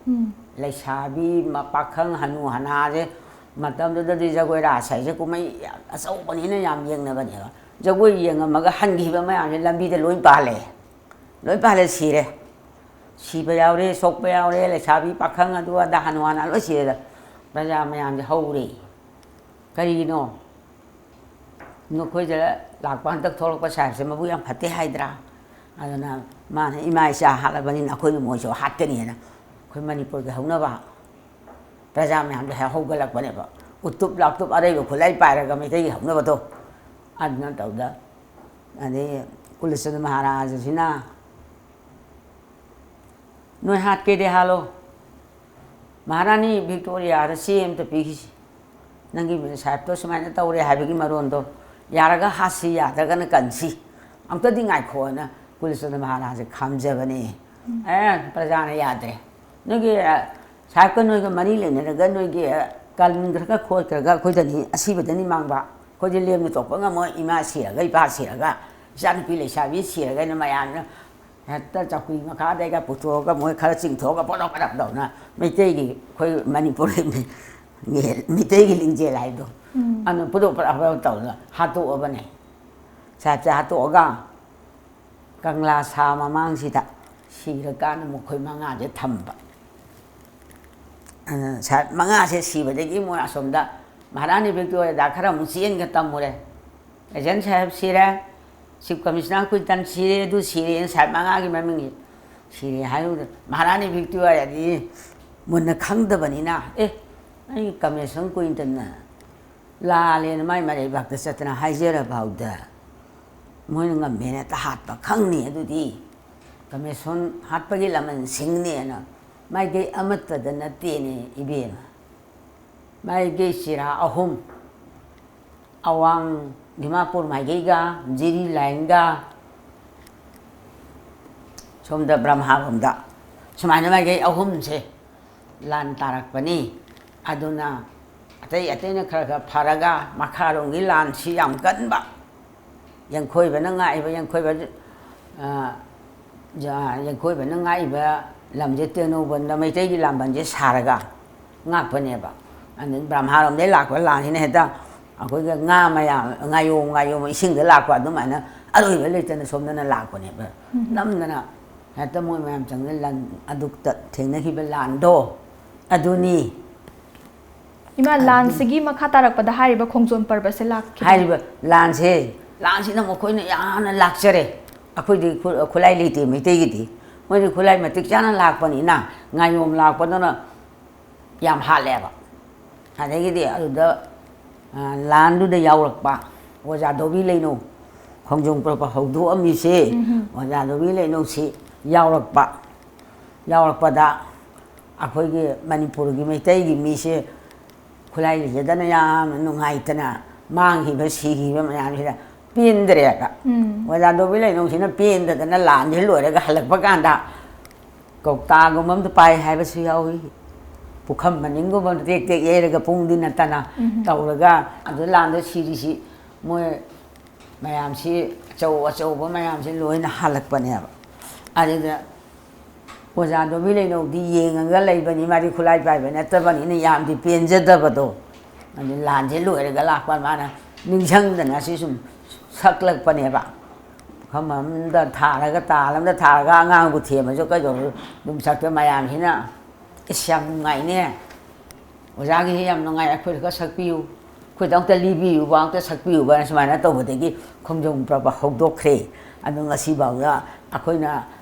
ꯂꯩꯁꯥꯕꯤ, ꯃ-, ꯄꯥꯈꯪ, ꯍꯅꯨ ꯍꯅꯥꯁꯦ, ꯃꯇꯝꯗꯨꯗꯗꯤ ꯖꯒꯣꯏ ꯔꯥꯁ ꯍꯥꯏꯁꯦ ꯀꯨꯝꯍꯩ ꯌꯥꯝ ꯑꯆꯧꯕꯅꯤꯅ ꯌꯥꯝ ꯌꯦꯡꯅꯕꯅꯦꯕ꯫ ꯖꯒꯣꯏ ꯌꯦꯡꯉꯝꯃꯒ ꯍꯟꯈꯤꯕ ꯃꯌꯥꯝꯁꯦ ꯂꯝꯕꯤꯗ ꯂꯣꯏ ꯄꯥꯜꯂꯦ, ꯂꯣꯏ ꯄꯥꯜꯂꯦ, ꯁꯤꯔꯦ꯫ ꯁꯤꯕ ꯌꯥꯎꯔꯦ, ꯁꯣꯛꯄ ꯌꯥꯎꯔꯦ, ꯂꯩꯁꯥꯕꯤ ꯄꯥꯈꯪ ꯑꯗꯨ ꯑꯗꯥ ꯍꯅꯨ ꯍꯅꯥ ꯂꯣꯏ ꯁꯤꯔꯦꯗ꯫ ꯄ꯭ꯔꯖꯥ ꯃꯌꯥꯝꯁꯦ ꯍꯧꯔꯦ꯫ ꯀꯔꯤꯒꯤꯅꯣ? ꯅꯈꯣꯏꯗ ꯂꯥꯛꯄ ꯍꯟꯗꯛ ꯊꯣꯛꯂꯛꯄ ꯁꯥꯍꯦꯕꯁꯦ ꯃꯕꯨꯛ ꯌꯥꯝ ꯐꯠꯇꯦ ꯍꯥꯏꯗ꯭ꯔꯥ? ꯑꯗꯨꯅ ꯃꯥꯅ ꯏꯃꯥ ꯏꯆꯥ ꯍꯥꯠꯂꯕꯅꯤꯅ ꯑꯩꯈꯣꯏꯕꯨ ꯃꯣꯏꯁꯨ ꯍꯥꯠꯀꯅꯤꯅ ꯑꯩꯈꯣꯏ ꯃꯅꯤꯄꯨꯔꯒꯤ ꯍꯧꯅꯕ ꯄ꯭ꯔꯖꯥ ꯃꯌꯥꯝꯗꯣ ꯍꯦꯛ ꯍꯧꯒꯠꯂꯛꯄꯅꯦꯕ꯫ ꯎꯇꯨꯞ ꯂꯥꯛꯇꯨꯞ ꯑꯔꯩꯕ ꯈꯨꯠꯂꯥꯏ ꯄꯥꯏꯔꯒ ꯃꯩꯇꯩꯒꯤ ꯍꯧꯅꯕꯗꯣ ꯑꯗꯨꯅ ꯇꯧꯗ꯫ ꯑꯗꯩ ꯀꯨꯂꯆꯟꯗ꯭ꯔ ꯃꯍꯥꯔꯥꯖꯁꯤꯅ "ꯅꯣꯏ ꯍꯥꯠꯀꯦꯗꯤ ꯍꯥꯠꯂꯣ, ꯃꯍꯥꯔꯥꯅꯤ ꯚꯤꯛꯇꯣꯔꯤꯌꯥꯗ ꯆꯦ ꯑꯃꯇ ꯄꯤꯈꯤꯁꯤ, ꯅꯪꯒꯤ ꯁꯥꯍꯦꯕꯇꯣ ꯁꯨꯃꯥꯏꯅ ꯇꯧꯔꯦ ꯍꯥꯏꯕꯒꯤ ꯃꯔꯣꯟꯗꯣ, ꯌꯥꯔꯒ ꯍꯥꯠꯁꯤ, ꯌꯥꯗ꯭ꯔꯒꯅ ꯀꯟꯁꯤ, ꯑꯝꯇꯗꯤ ꯉꯥꯏꯈꯣꯅ" ꯀꯨꯂꯆꯟꯗ꯭ꯔ ꯃꯍꯥꯔꯥꯖꯁꯦ ꯈꯥꯝꯖꯕꯅꯦ꯫ ꯑꯦ, ꯄ꯭ꯔꯖꯥꯅ ꯌꯥꯗ꯭ꯔꯦ, ꯅꯣꯏꯒꯤ ꯁꯥꯍꯦꯕꯀ ꯅꯣꯏꯒ ꯃꯔꯤ ꯂꯩꯅꯔꯒ ꯅꯣꯏꯒꯤ ꯀꯟꯈ꯭ꯔꯒ ꯈꯣꯠꯈ꯭ꯔꯒ ꯑꯩꯈꯣꯏꯗꯅꯤ, ꯑꯁꯤꯕꯗꯅꯤ ꯃꯥꯡꯕ꯫ ꯑꯩꯈꯣꯏꯗꯤ ꯂꯦꯝꯅ ꯇꯣꯛꯄ ꯉꯝꯃꯣꯏ, ꯏꯃꯥ ꯁꯤꯔꯒ ꯏꯄꯥ ꯁꯤꯔꯒ ꯏꯆꯥꯅꯨꯄꯤ ꯂꯩꯁꯥꯕꯤ ꯁꯤꯔꯒꯅ ꯃꯌꯥꯝꯅ ꯍꯦꯛꯇ ꯆꯧꯀ꯭ꯔꯤ ꯃꯈꯥꯗꯩꯒ ꯄꯨꯊꯣꯛꯑꯒ ꯃꯣꯏ ꯈꯔ ꯆꯤꯡꯊꯣꯛꯑꯒ ꯄꯣꯂꯣ ꯄꯂꯞ ꯇꯧꯅ ꯃꯩꯇꯩꯒꯤ, ꯑꯩꯈꯣꯏ ꯃꯅꯤꯄꯨꯔꯒꯤ ꯃꯤꯇꯩꯒꯤ ꯂꯤꯡꯖꯦꯜ ꯍꯥꯏꯕꯗꯣ꯫ ꯎꯝ꯫ ꯑꯗꯨꯅ ꯄꯨꯗꯣꯛ ꯄꯂꯞ ꯄꯂꯞ ꯇꯧꯗꯅ ꯍꯥꯠꯇꯣꯛꯑꯕꯅꯦ꯫ ꯁꯥꯍꯦꯕꯁꯦ ꯍꯥꯠꯇꯣꯛꯑꯒ ꯀꯪꯂꯥ ꯁꯥ ꯃꯃꯥꯡꯁꯤꯗ ꯁꯤꯔꯀꯥꯟꯗ ꯃꯈꯣꯏ ꯃꯉꯥꯁꯦ ꯊꯝꯕ꯫ ꯑꯗꯨꯅ ꯁꯥꯍꯦꯕ ꯃꯉꯥꯁꯦ ꯁꯤꯕꯗꯒꯤ ꯃꯣꯏ ꯑꯁꯣꯝꯗ ꯃꯍꯥꯔꯥꯅꯤ ꯚꯤꯛꯇꯣꯔꯤꯌꯥꯗ ꯈꯔ ꯑꯃꯨꯛ ꯆꯦꯟꯒ ꯇꯝꯃꯨꯔꯦ꯫ ꯑꯦꯖꯦꯟ ꯁꯥꯍꯦꯕ ꯁꯤꯔꯦ, ꯆꯤꯐ ꯀꯃꯤꯁꯅꯔ ꯀ꯭ꯋꯤꯟꯇꯟ ꯁꯤꯔꯦ, ꯑꯗꯨ ꯁꯤꯔꯦꯅ ꯁꯥꯍꯦꯕ ꯃꯉꯥꯒꯤ ꯃꯃꯤꯡꯁꯦ ꯁꯤꯔꯦ ꯍꯥꯏꯔꯨꯕꯗ ꯃꯍꯥꯔꯥꯅꯤ ꯚꯤꯛꯇꯣꯔꯤꯌꯥꯗꯤ ꯃꯨꯟꯅ ꯈꯪꯗꯕꯅꯤꯅ, "ꯑꯦ, ꯑꯩ ꯀꯃꯤꯁꯅꯔ ꯀ꯭ꯋꯤꯟꯇꯟꯅ ꯂꯥꯜꯂꯦꯅ ꯃꯥꯏ ꯃꯔꯩꯕꯥꯛꯇ ꯆꯠꯇꯅ ꯍꯥꯏꯖꯔꯐꯥꯎꯗ ꯃꯣꯏꯅ ꯉꯝꯃꯦꯅ ꯍꯦꯛꯇ ꯍꯥꯠꯄ ꯈꯪꯅꯤ꯫ ꯑꯗꯨꯗꯤ ꯀꯃꯤꯁꯟ ꯍꯥꯠꯄꯒꯤ ꯂꯃꯟꯁꯤꯡꯅꯦꯅ ꯃꯥꯏꯀꯩ ꯑꯃꯠꯇꯗ ꯅꯠꯇꯦꯅꯦ ꯏꯕꯦꯝꯃ꯫ ꯃꯥꯏꯀꯩ ꯁꯤꯔꯥ ꯑꯍꯨꯝ, ꯑꯋꯥꯡ ꯗꯤꯃꯥꯄꯨꯔ ꯃꯥꯏꯀꯩꯒ, ꯖꯤꯔꯤ ꯂꯥꯏꯟꯒ, ꯁꯣꯝꯗ ꯕ꯭ꯔꯍꯃꯥꯔꯣꯝꯗ, ꯁꯨꯃꯥꯏꯅ ꯃꯥꯏꯀꯩ ꯑꯍꯨꯝꯁꯦ ꯂꯥꯟ ꯇꯥꯔꯛꯄꯅꯤ꯫ ꯑꯗꯨꯅ ꯑꯇꯩ ꯑꯇꯩꯅ ꯈꯔ ꯈꯔ ꯐꯔꯒ ꯃꯈꯥꯔꯣꯝꯒꯤ ꯂꯥꯟꯁꯤ ꯌꯥꯝ ꯀꯟꯕ꯫ ꯌꯦꯡꯈꯣꯏꯕꯅ ꯉꯥꯛꯏꯕ, ꯌꯦꯡꯈꯣꯏꯕ, ꯑ, ꯖ-, ꯌꯦꯡꯈꯣꯏꯕꯅ ꯉꯥꯛꯏꯕ ꯂꯝꯁꯦ ꯇꯦꯡꯅꯧꯄꯜꯗ ꯃꯩꯇꯩꯒꯤ ꯂꯥꯟꯕꯟꯁꯦ ꯁꯥꯔꯒ ꯉꯥꯛꯄꯅꯦꯕ꯫ ꯑꯗꯨ ꯕ꯭ꯔꯍꯃꯥꯔꯣꯝꯗꯒꯤ ꯂꯥꯛꯄ ꯂꯥꯟꯁꯤꯅ ꯍꯦꯛꯇ ꯑꯩꯈꯣꯏꯒꯤ ꯉꯥ ꯃꯌꯥꯝ, ꯉꯥꯌꯣꯝ ꯉꯥꯌꯣꯝ ꯏꯁꯤꯡꯗ ꯂꯥꯛꯄ ꯑꯗꯨꯃꯥꯏꯅ ꯑꯔꯣꯏꯕ ꯂꯩꯇꯅ ꯁꯣꯝꯗꯅ ꯂꯥꯛꯄꯅꯦꯕ꯫ ꯎꯝ꯫ ꯅꯝꯗꯅ ꯍꯦꯛꯇ ꯃꯣꯏ ꯃꯌꯥꯝ ꯆꯪꯗꯅ ꯂꯥꯟ ꯑꯗꯨꯛꯇ ꯊꯦꯡꯅꯈꯤꯕ ꯂꯥꯟꯗꯣ ꯑꯗꯨꯅꯤ꯫ ꯏꯃꯥ, ꯑꯗꯨ ꯂꯥꯟꯁꯤꯒꯤ ꯃꯈꯥ ꯇꯥꯔꯛꯄꯗ ꯍꯥꯏꯔꯤꯕ ꯈꯣꯡꯖꯣꯝ ꯄꯔꯕꯁꯦ ꯂꯥꯛꯈꯤꯕ꯫ ꯍꯥꯏꯔꯤꯕ ꯂꯥꯟꯁꯦ, ꯂꯥꯟꯁꯤꯅ ꯃꯈꯣꯏꯅ ꯌꯥꯝꯅ ꯂꯥꯛꯆꯔꯦ꯫ ꯑꯩꯈꯣꯏꯗꯤ ꯈꯨ-, ꯈꯨꯠꯂꯥꯏ ꯂꯩꯇꯦ ꯃꯩꯇꯩꯒꯤꯗꯤ꯫ ꯃꯣꯏꯗꯤ ꯈꯨꯠꯂꯥꯏ ꯃꯇꯤꯛ ꯆꯥꯅ ꯂꯥꯛꯄꯅꯤꯅ ꯉꯥꯌꯣꯝ ꯂꯥꯛꯄꯗꯧꯅ ꯌꯥꯝ ꯍꯥꯠꯂꯦꯕ꯫ ꯑꯗꯒꯤꯗꯤ ꯑꯗꯨꯗ, ꯑ, ꯂꯥꯟꯗꯨꯗ ꯌꯥꯎꯔꯛꯄ ꯑꯣꯖꯥ ꯗꯣꯕꯤ ꯂꯩꯅꯧ, ꯈꯣꯡꯖꯣꯝ ꯄꯔꯕ ꯍꯧꯗꯣꯛꯑꯝꯃꯤꯁꯦ, ꯎꯝꯍꯨꯝ꯫ ꯑꯣꯖꯥ ꯗꯣꯕꯤ ꯂꯩꯅꯧꯁꯤ ꯌꯥꯎꯔꯛꯄ, ꯌꯥꯎꯔꯛꯄꯗ ꯑꯩꯈꯣꯏꯒꯤ ꯃꯅꯤꯄꯨꯔꯒꯤ ꯃꯩꯇꯩꯒꯤ ꯃꯤꯁꯦ ꯈꯨꯠꯂꯥꯏ ꯂꯩꯖꯗꯅ ꯌꯥꯝꯅ ꯅꯨꯡꯉꯥꯏꯇꯅ ꯃꯥꯡꯈꯤꯕ, ꯁꯤꯈꯤꯕ ꯃꯌꯥꯝꯁꯤꯗ ꯄꯦꯟꯗ꯭ꯔꯦꯕ꯫ ꯎꯝ꯫ ꯑꯣꯖꯥ ꯗꯣꯕꯤ ꯂꯩꯅꯧꯁꯤꯅ ꯄꯦꯟꯗꯗꯅ ꯂꯥꯟꯁꯦ ꯂꯣꯏꯔꯒ ꯍꯜꯂꯛꯄ ꯀꯥꯟꯗ ꯀꯧꯇꯥꯒꯨꯝꯕ ꯑꯝꯗ ꯄꯥꯏ ꯍꯥꯏꯕꯁꯨ ꯌꯥꯎꯏ꯫ ꯄꯨꯈꯝ ꯃꯅꯤꯡꯒꯨꯝꯕ ꯑꯝꯗ ꯇꯦꯛ ꯇꯦꯛ ꯌꯩꯔꯒ ꯄꯨꯡꯗꯤ ꯅꯠꯇꯅ ꯎꯝ꯫ ꯇꯧꯔꯒ ꯑꯗꯨ ꯂꯥꯟꯗ ꯁꯤꯔꯤꯁꯤ ꯃꯣꯏ ꯃꯌꯥꯝꯁꯤ ꯑꯆꯧ ꯑꯆꯧꯕ ꯃꯌꯥꯝꯁꯤ ꯂꯣꯏꯅ ꯍꯜꯂꯛꯄꯅꯦꯕ꯫ ꯑꯗꯨꯗ ꯑꯣꯖꯥ ꯗꯣꯕꯤ ꯂꯩꯅꯧꯗꯤ ꯌꯦꯡꯉꯒ ꯂꯩꯕꯅꯤ, ꯃꯥꯗꯤ ꯈꯨꯠꯂꯥꯏ ꯄꯥꯏꯕ ꯅꯠꯇꯕꯅꯤꯅ ꯌꯥꯝꯗꯤ ꯄꯦꯟꯖꯗꯕꯗꯣ꯫ ꯑꯗꯨ ꯂꯥꯟꯁꯦ ꯂꯣꯏꯔꯒ ꯂꯥꯛꯄ ꯃꯥꯅ ꯅꯤꯡꯁꯤꯡꯗꯅ ꯁꯤ ꯁꯨꯝ ꯁꯛꯂꯛꯄꯅꯦꯕ꯫ ꯄꯨꯈꯝ ꯑꯃꯗ ꯊꯥꯔꯒ, ꯇꯥꯜ ꯑꯃꯗ ꯊꯥꯔꯒ ꯑꯉꯥꯡꯕꯨ ꯊꯦꯝꯃꯁꯨ ꯀꯩꯗꯧꯔꯁꯨ ꯑꯗꯨꯝ ꯁꯛꯇ ꯃꯌꯥꯝꯁꯤꯅ, "ꯏꯁ, ꯌꯥꯝ ꯅꯨꯡꯉꯥꯏꯅꯦ꯫ ꯑꯣꯖꯥꯒꯤꯁꯤ ꯌꯥꯝ ꯅꯨꯡꯉꯥꯏ, ꯑꯩꯈꯣꯏꯗ ꯈꯔ ꯁꯛꯄꯤꯌꯨ, ꯑꯩꯈꯣꯏꯗ ꯑꯝꯇ ꯂꯤꯕꯤꯌꯨꯕ, ꯑꯝꯇ ꯁꯛꯄꯤꯌꯨꯕ" ꯍꯥꯏꯅ ꯁꯨꯃꯥꯏꯅ ꯇꯧꯕꯗꯒꯤ ꯈꯣꯡꯖꯣꯝ ꯄꯔꯕ ꯍꯧꯗꯣꯛꯈ꯭ꯔꯦ꯫ ꯑꯗꯣ ꯉꯁꯤꯐꯥꯎꯗ ꯑꯩꯈꯣꯏꯅ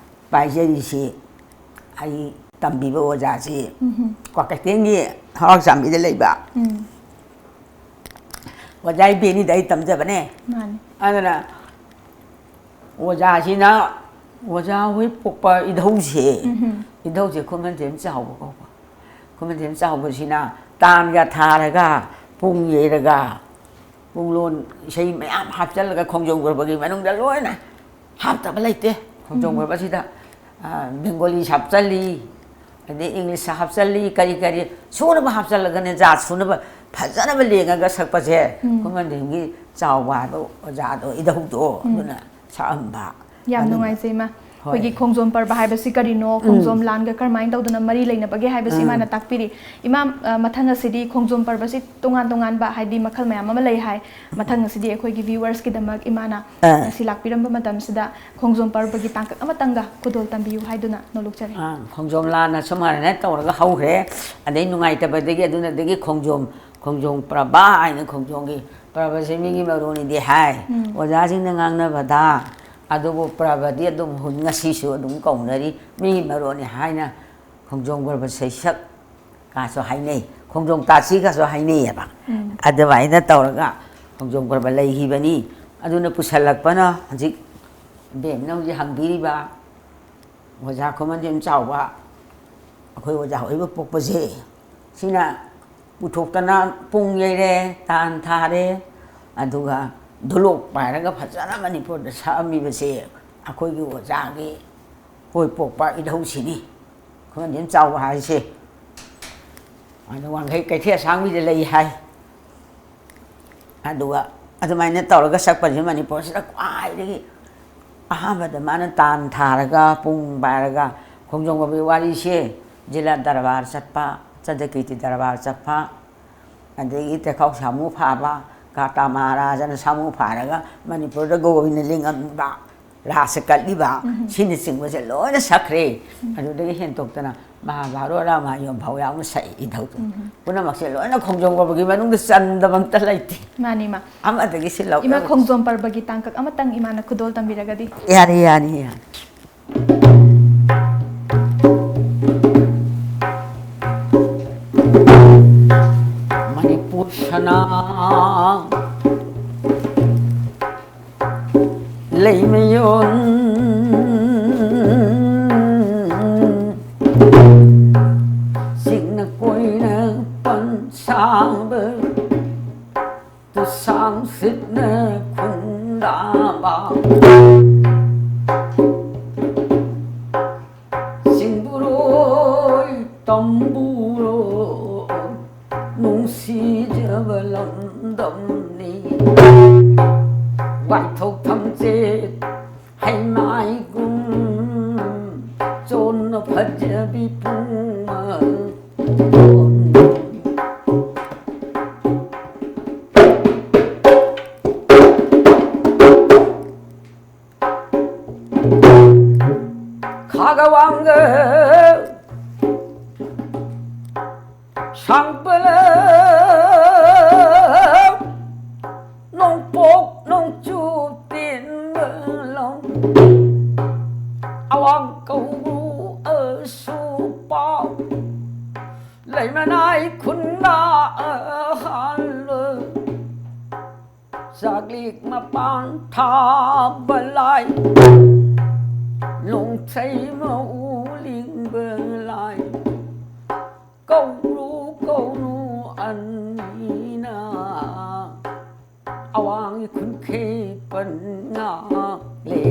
ꯄꯥꯏꯖꯔꯤꯁꯤ ꯑꯩ ꯇꯝꯕꯤꯕ ꯑꯣꯖꯥꯁꯤ ꯎꯝꯍꯨꯝ꯫ ꯀ꯭ꯋꯥꯀꯩꯊꯦꯜꯒꯤ ꯍꯔꯥꯎ ꯆꯥꯝꯕꯤꯗ ꯂꯩꯕ ꯎꯝ꯫ ꯑꯣꯖꯥ ꯏꯕꯦꯟꯅꯤꯗ ꯑꯩ ꯇꯝꯖꯕꯅꯦ꯫ ꯃꯥꯅꯤ꯫ ꯑꯗꯨꯅ ꯑꯣꯖꯥꯁꯤꯅ, ꯑꯣꯖꯥ ꯍꯣꯏ ꯄꯣꯛꯄ ꯏꯙꯧꯁꯦ, ꯎꯝꯍꯨꯝ꯫ ꯏꯙꯧꯁꯦ ꯈꯨꯃꯟꯊꯦꯝ ꯆꯥꯎꯕ ꯀꯧꯕ꯫ ꯈꯨꯃꯟꯊꯦꯝ ꯆꯥꯎꯕꯁꯤꯅ ꯇꯥꯟꯒ ꯊꯥꯔꯒ, ꯄꯨꯡ ꯌꯩꯔꯒ, ꯄꯨꯡꯂꯣꯟ ꯏꯁꯩ ꯃꯌꯥꯝ ꯍꯥꯞꯆꯤꯜꯂꯒ ꯈꯣꯡꯖꯣꯝ ꯄꯔꯕꯒꯤ ꯃꯅꯨꯡꯗ ꯂꯣꯏꯅ ꯍꯥꯞꯇꯕ ꯂꯩꯇꯦ꯫ ꯈꯣꯡꯖꯣꯝ ꯎꯝ꯫ ꯄꯔꯕꯁꯤꯗ, ꯑ, ꯕꯦꯡꯒꯣꯂꯤ ꯍꯥꯞꯆꯜꯂꯤ, ꯑꯗꯩ ꯏꯪꯂꯤꯁ ꯍꯥꯞꯆꯜꯂꯤ, ꯀꯔꯤ ꯀꯔꯤ ꯁꯨꯅꯕ ꯍꯥꯞꯆꯜꯂꯒꯅꯦ, ꯖꯥꯠ ꯁꯨꯅꯕ ꯐꯖꯅꯕ ꯂꯦꯡꯉꯒ ꯁꯛꯄꯁꯦ, ꯎꯝ꯫ ꯈꯨꯃꯟꯊꯦꯝꯒꯤ ꯆꯥꯎꯕ ꯍꯥꯏꯕ ꯑꯣꯖꯥꯗꯣ, ꯏꯙꯧꯗꯣ, ꯎꯝ꯫ ꯑꯗꯨꯅ ꯁꯛꯑꯝꯕ꯫ ꯌꯥꯝ ꯑꯗꯨꯅ ꯅꯨꯡꯉꯥꯏꯖꯩ, ꯏꯃꯥ꯫ ꯍꯣꯏ꯫ ꯑꯩꯈꯣꯏꯒꯤ ꯈꯣꯡꯖꯣꯝ ꯄꯔꯕ ꯍꯥꯏꯕꯁꯤ ꯀꯔꯤꯅꯣ, ꯎꯝ꯫ ꯈꯣꯡꯖꯣꯝ ꯂꯥꯟꯒ ꯀꯔꯝꯍꯥꯏꯅ ꯇꯧꯗꯅ ꯃꯔꯤ ꯂꯩꯅꯕꯒꯦ ꯍꯥꯏꯕꯁꯤ ꯎꯝ꯫ ꯏꯃꯥꯅ ꯇꯥꯛꯄꯤꯔꯤ꯫ ꯏꯃꯥ, ꯑ, ꯃꯊꯪ ꯑꯁꯤꯗꯤ ꯈꯣꯡꯖꯣꯝ ꯄꯔꯕꯁꯤ ꯇꯣꯉꯥꯟ ꯇꯣꯉꯥꯟꯕ, ꯍꯥꯏꯗꯤ ꯃꯈꯜ ꯃꯌꯥꯝ ꯑꯃ ꯂꯩ ꯍꯥꯏ꯫ ꯃꯊꯪ ꯑꯁꯤꯗꯤ ꯑꯩꯈꯣꯏꯒꯤ viewersꯀꯤꯗꯃꯛ ꯏꯃꯥꯅ ꯑꯥ꯫ ꯉꯁꯤ ꯂꯥꯛꯄꯤꯔꯝꯕ ꯃꯇꯝꯁꯤꯗ ꯈꯣꯡꯖꯣꯝ ꯄꯔꯕꯒꯤ ꯇꯥꯡꯀꯛ ꯑꯃꯇꯪꯒ ꯈꯨꯗꯣꯜ ꯇꯝꯕꯤꯌꯨ ꯍꯥꯏꯗꯨꯅ ꯅꯣꯂꯨꯛꯆꯔꯤ꯫ ꯑꯥ, ꯈꯣꯡꯖꯣꯝ ꯂꯥꯟꯅ ꯁꯨꯃꯥꯏꯅ ꯇꯧꯔꯒ ꯍꯧꯈ꯭ꯔꯦ꯫ ꯑꯗꯩ ꯅꯨꯡꯉꯥꯏꯇꯕꯗꯒꯤ ꯑꯗꯨꯅꯗꯒꯤ ꯈꯣꯡꯖꯣꯝ, ꯈꯣꯡꯖꯣꯝ ꯄ꯭ꯔꯕ ꯍꯥꯏꯅ ꯈꯣꯡꯖꯣꯝꯒꯤ ꯄ꯭ꯔꯕꯁꯦ ꯃꯤꯒꯤ ꯃꯔꯨꯅꯤꯗꯤ ꯍꯥꯏ꯫ ꯎꯝ꯫ ꯑꯣꯖꯥꯁꯤꯡꯅ ꯉꯥꯡꯅꯕꯗ, ꯑꯗꯨꯕꯨ ꯄ꯭ꯔꯕꯗꯤ ꯑꯗꯨꯝ ꯍꯧ-, ꯉꯁꯤꯁꯨ ꯑꯗꯨꯝ ꯀꯧꯅꯔꯤ꯫ ꯃꯤꯒꯤ ꯃꯔꯨꯅꯤ ꯍꯥꯏꯅ ꯈꯣꯡꯖꯣꯝ ꯄꯔꯕ ꯁꯩꯁꯛ ꯀꯥꯁꯨ ꯍꯥꯏꯅꯩ, ꯈꯣꯡꯖꯣꯝ ꯇꯥꯁꯤ ꯀꯥꯁꯨ ꯍꯥꯏꯅꯩꯌꯦꯕ꯫ ꯎꯝ꯫ ꯑꯗꯨꯃꯥꯏꯅ ꯇꯧꯔꯒ ꯈꯣꯡꯖꯣꯝ ꯄꯔꯕ ꯂꯩꯈꯤꯕꯅꯤ꯫ ꯑꯗꯨꯅ ꯄꯨꯁꯜꯂꯛꯄꯅ ꯍꯧꯖꯤꯛ ꯏꯕꯦꯝꯅ ꯍꯧꯖꯤꯛ ꯍꯪꯕꯤꯔꯤꯕ ꯑꯣꯖꯥ ꯈꯨꯃꯟꯖꯝ ꯆꯥꯎꯕ, ꯑꯩꯈꯣꯏ ꯑꯣꯖꯥ ꯑꯣꯏꯕ ꯄꯣꯛꯄꯁꯦ, ꯁꯤꯅ ꯄꯨꯊꯣꯛꯇꯅ ꯄꯨꯡ ꯌꯩꯔꯦ, ꯇꯥꯟ ꯊꯥꯔꯦ, ꯑꯗꯨꯒ ꯙꯣꯂꯣꯛ ꯄꯥꯏꯔꯒ ꯐꯖꯅ ꯃꯅꯤꯄꯨꯔꯗ ꯁꯛꯑꯝꯃꯤꯕꯁꯦ ꯑꯩꯈꯣꯏꯒꯤ ꯑꯣꯖꯥꯒꯤ ꯍꯣꯏ ꯄꯣꯛꯄ ꯏꯙꯧꯁꯤꯅꯤ꯫ ꯈꯨꯃꯟꯖꯝ ꯆꯥꯎꯕ ꯍꯥꯏꯁꯦ꯫ ꯑꯗꯣ ꯋꯥꯡꯈꯩ ꯀꯩꯊꯦꯜ ꯑꯁꯥꯡꯕꯤꯗ ꯂꯩ ꯍꯥꯏ꯫ ꯑꯗꯨꯒ ꯑꯗꯨꯃꯥꯏꯅ ꯇꯧꯔꯒ ꯁꯛꯄꯁꯤ ꯃꯅꯤꯄꯨꯔꯁꯤꯗ ꯈ꯭ꯋꯥꯏꯗꯒꯤ ꯑꯍꯥꯟꯕꯗ ꯃꯥꯅ ꯇꯥꯟ ꯊꯥꯔꯒ ꯄꯨꯡ ꯄꯥꯏꯔꯒ ꯈꯣꯡꯖꯣꯝ ꯄꯔꯕꯒꯤ ꯋꯥꯔꯤꯁꯦ ꯖꯤꯂꯥ ꯗꯔꯕꯥꯔ ꯆꯠꯄ, ꯆꯟꯗ꯭ꯔꯀꯤꯔꯇꯤ ꯗꯔꯕꯥꯔ ꯆꯠꯄ, ꯑꯗꯒꯤ ꯇꯦꯈꯥꯎ ꯁꯥꯃꯨ ꯐꯥꯕ, ꯀꯥꯇꯥ ꯃꯍꯥꯔꯥꯖꯅ ꯁꯥꯃꯨ ꯐꯥꯔꯒ ꯃꯅꯤꯄꯨꯔꯗ ꯒꯣꯕꯤꯟꯗ ꯂꯤꯡꯉꯝꯕ, ꯔꯥꯁ ꯀꯠꯂꯤꯕ, ꯎꯝ꯫ ꯁꯤꯅꯆꯤꯡꯕꯁꯦ ꯂꯣꯏꯅ ꯁꯛꯈ꯭ꯔꯦ꯫ ꯎꯝ꯫ ꯑꯗꯨꯗꯒꯤ ꯍꯦꯟꯗꯣꯛꯇꯅ ꯃꯍꯥꯚꯥꯔꯠ, ꯔꯥꯃꯥꯌꯟ ꯐꯥꯎ ꯌꯥꯎꯅ ꯁꯛꯏ ꯏꯙꯧꯗꯣ꯫ ꯎꯝ꯫ ꯄꯨꯝꯅꯃꯛꯁꯦ ꯂꯣꯏꯅ ꯈꯣꯡꯖꯣꯝ ꯄꯔꯕꯒꯤ ꯃꯅꯨꯡꯗ ꯆꯟꯗꯕ ꯑꯝꯇ ꯂꯩꯇꯦ꯫ ꯃꯥꯅꯤ, ꯏꯃꯥ꯫ ꯑꯃꯗꯒꯤ ꯁꯤ ꯂꯧ-, ꯏꯃꯥ, ꯈꯣꯡꯖꯣꯝ ꯄꯔꯕꯒꯤ ꯇꯥꯡꯀꯛ ꯑꯃꯇꯪ ꯏꯃꯥꯅ ꯈꯨꯗꯣꯜ ꯇꯝꯕꯤꯔꯒꯗꯤ꯫ ꯌꯥꯅꯤ, ꯌꯥꯅꯤ, ꯌꯥꯅꯤ꯫ ꯃꯅꯤꯄꯨꯔ ꯁꯅꯥ ꯂꯩꯃꯌꯣꯟ ꯆꯤꯡꯅ ꯀꯣꯏꯅ ꯄꯟꯁꯥꯡꯕ ꯇꯨꯁꯥꯡ ꯁꯤꯠꯅ ꯈꯨꯟꯗꯥꯕ ꯆꯤꯡꯕꯨꯔꯣꯏ ꯇꯝꯕꯨꯔꯣꯏ ꯅꯨꯡꯁꯤꯖꯕ ꯂꯝꯗꯝꯅꯤ꯫ ꯋꯥꯏꯊꯣꯛ ꯊꯝꯆꯦꯠ ꯍꯩꯃꯥꯏꯒꯨꯝ ꯆꯣꯟꯅ ꯐꯖꯕꯤ ꯄꯨꯡ ꯈꯥꯒ ꯋꯥꯡꯒ ꯁꯥꯡꯕꯂ ꯅꯣꯡꯄꯣꯛ ꯅꯣꯡꯆꯨꯞ ꯇꯦꯟꯕ ꯂꯝ ꯑꯋꯥꯡ ꯀꯧꯕ꯭ꯔꯨ ꯑꯁꯨ ꯂꯩꯃꯅꯥꯏ ꯈꯨꯟꯗ ꯑꯍꯥꯟꯕ ꯆꯥꯛꯂꯤꯛ ꯃꯄꯥꯟ ꯊꯥꯕ ꯂꯥꯏ, ꯂꯣꯡꯊ꯭ꯔꯩ ꯃꯎ ꯂꯤꯡꯕ ꯂꯥꯏ, ꯀꯧꯔꯨ ꯀꯧꯔꯨ ꯑꯅꯤꯅ ꯑꯋꯥꯡ ꯈꯨꯟꯈꯩ ꯄꯟꯉꯥꯛꯂꯦ꯫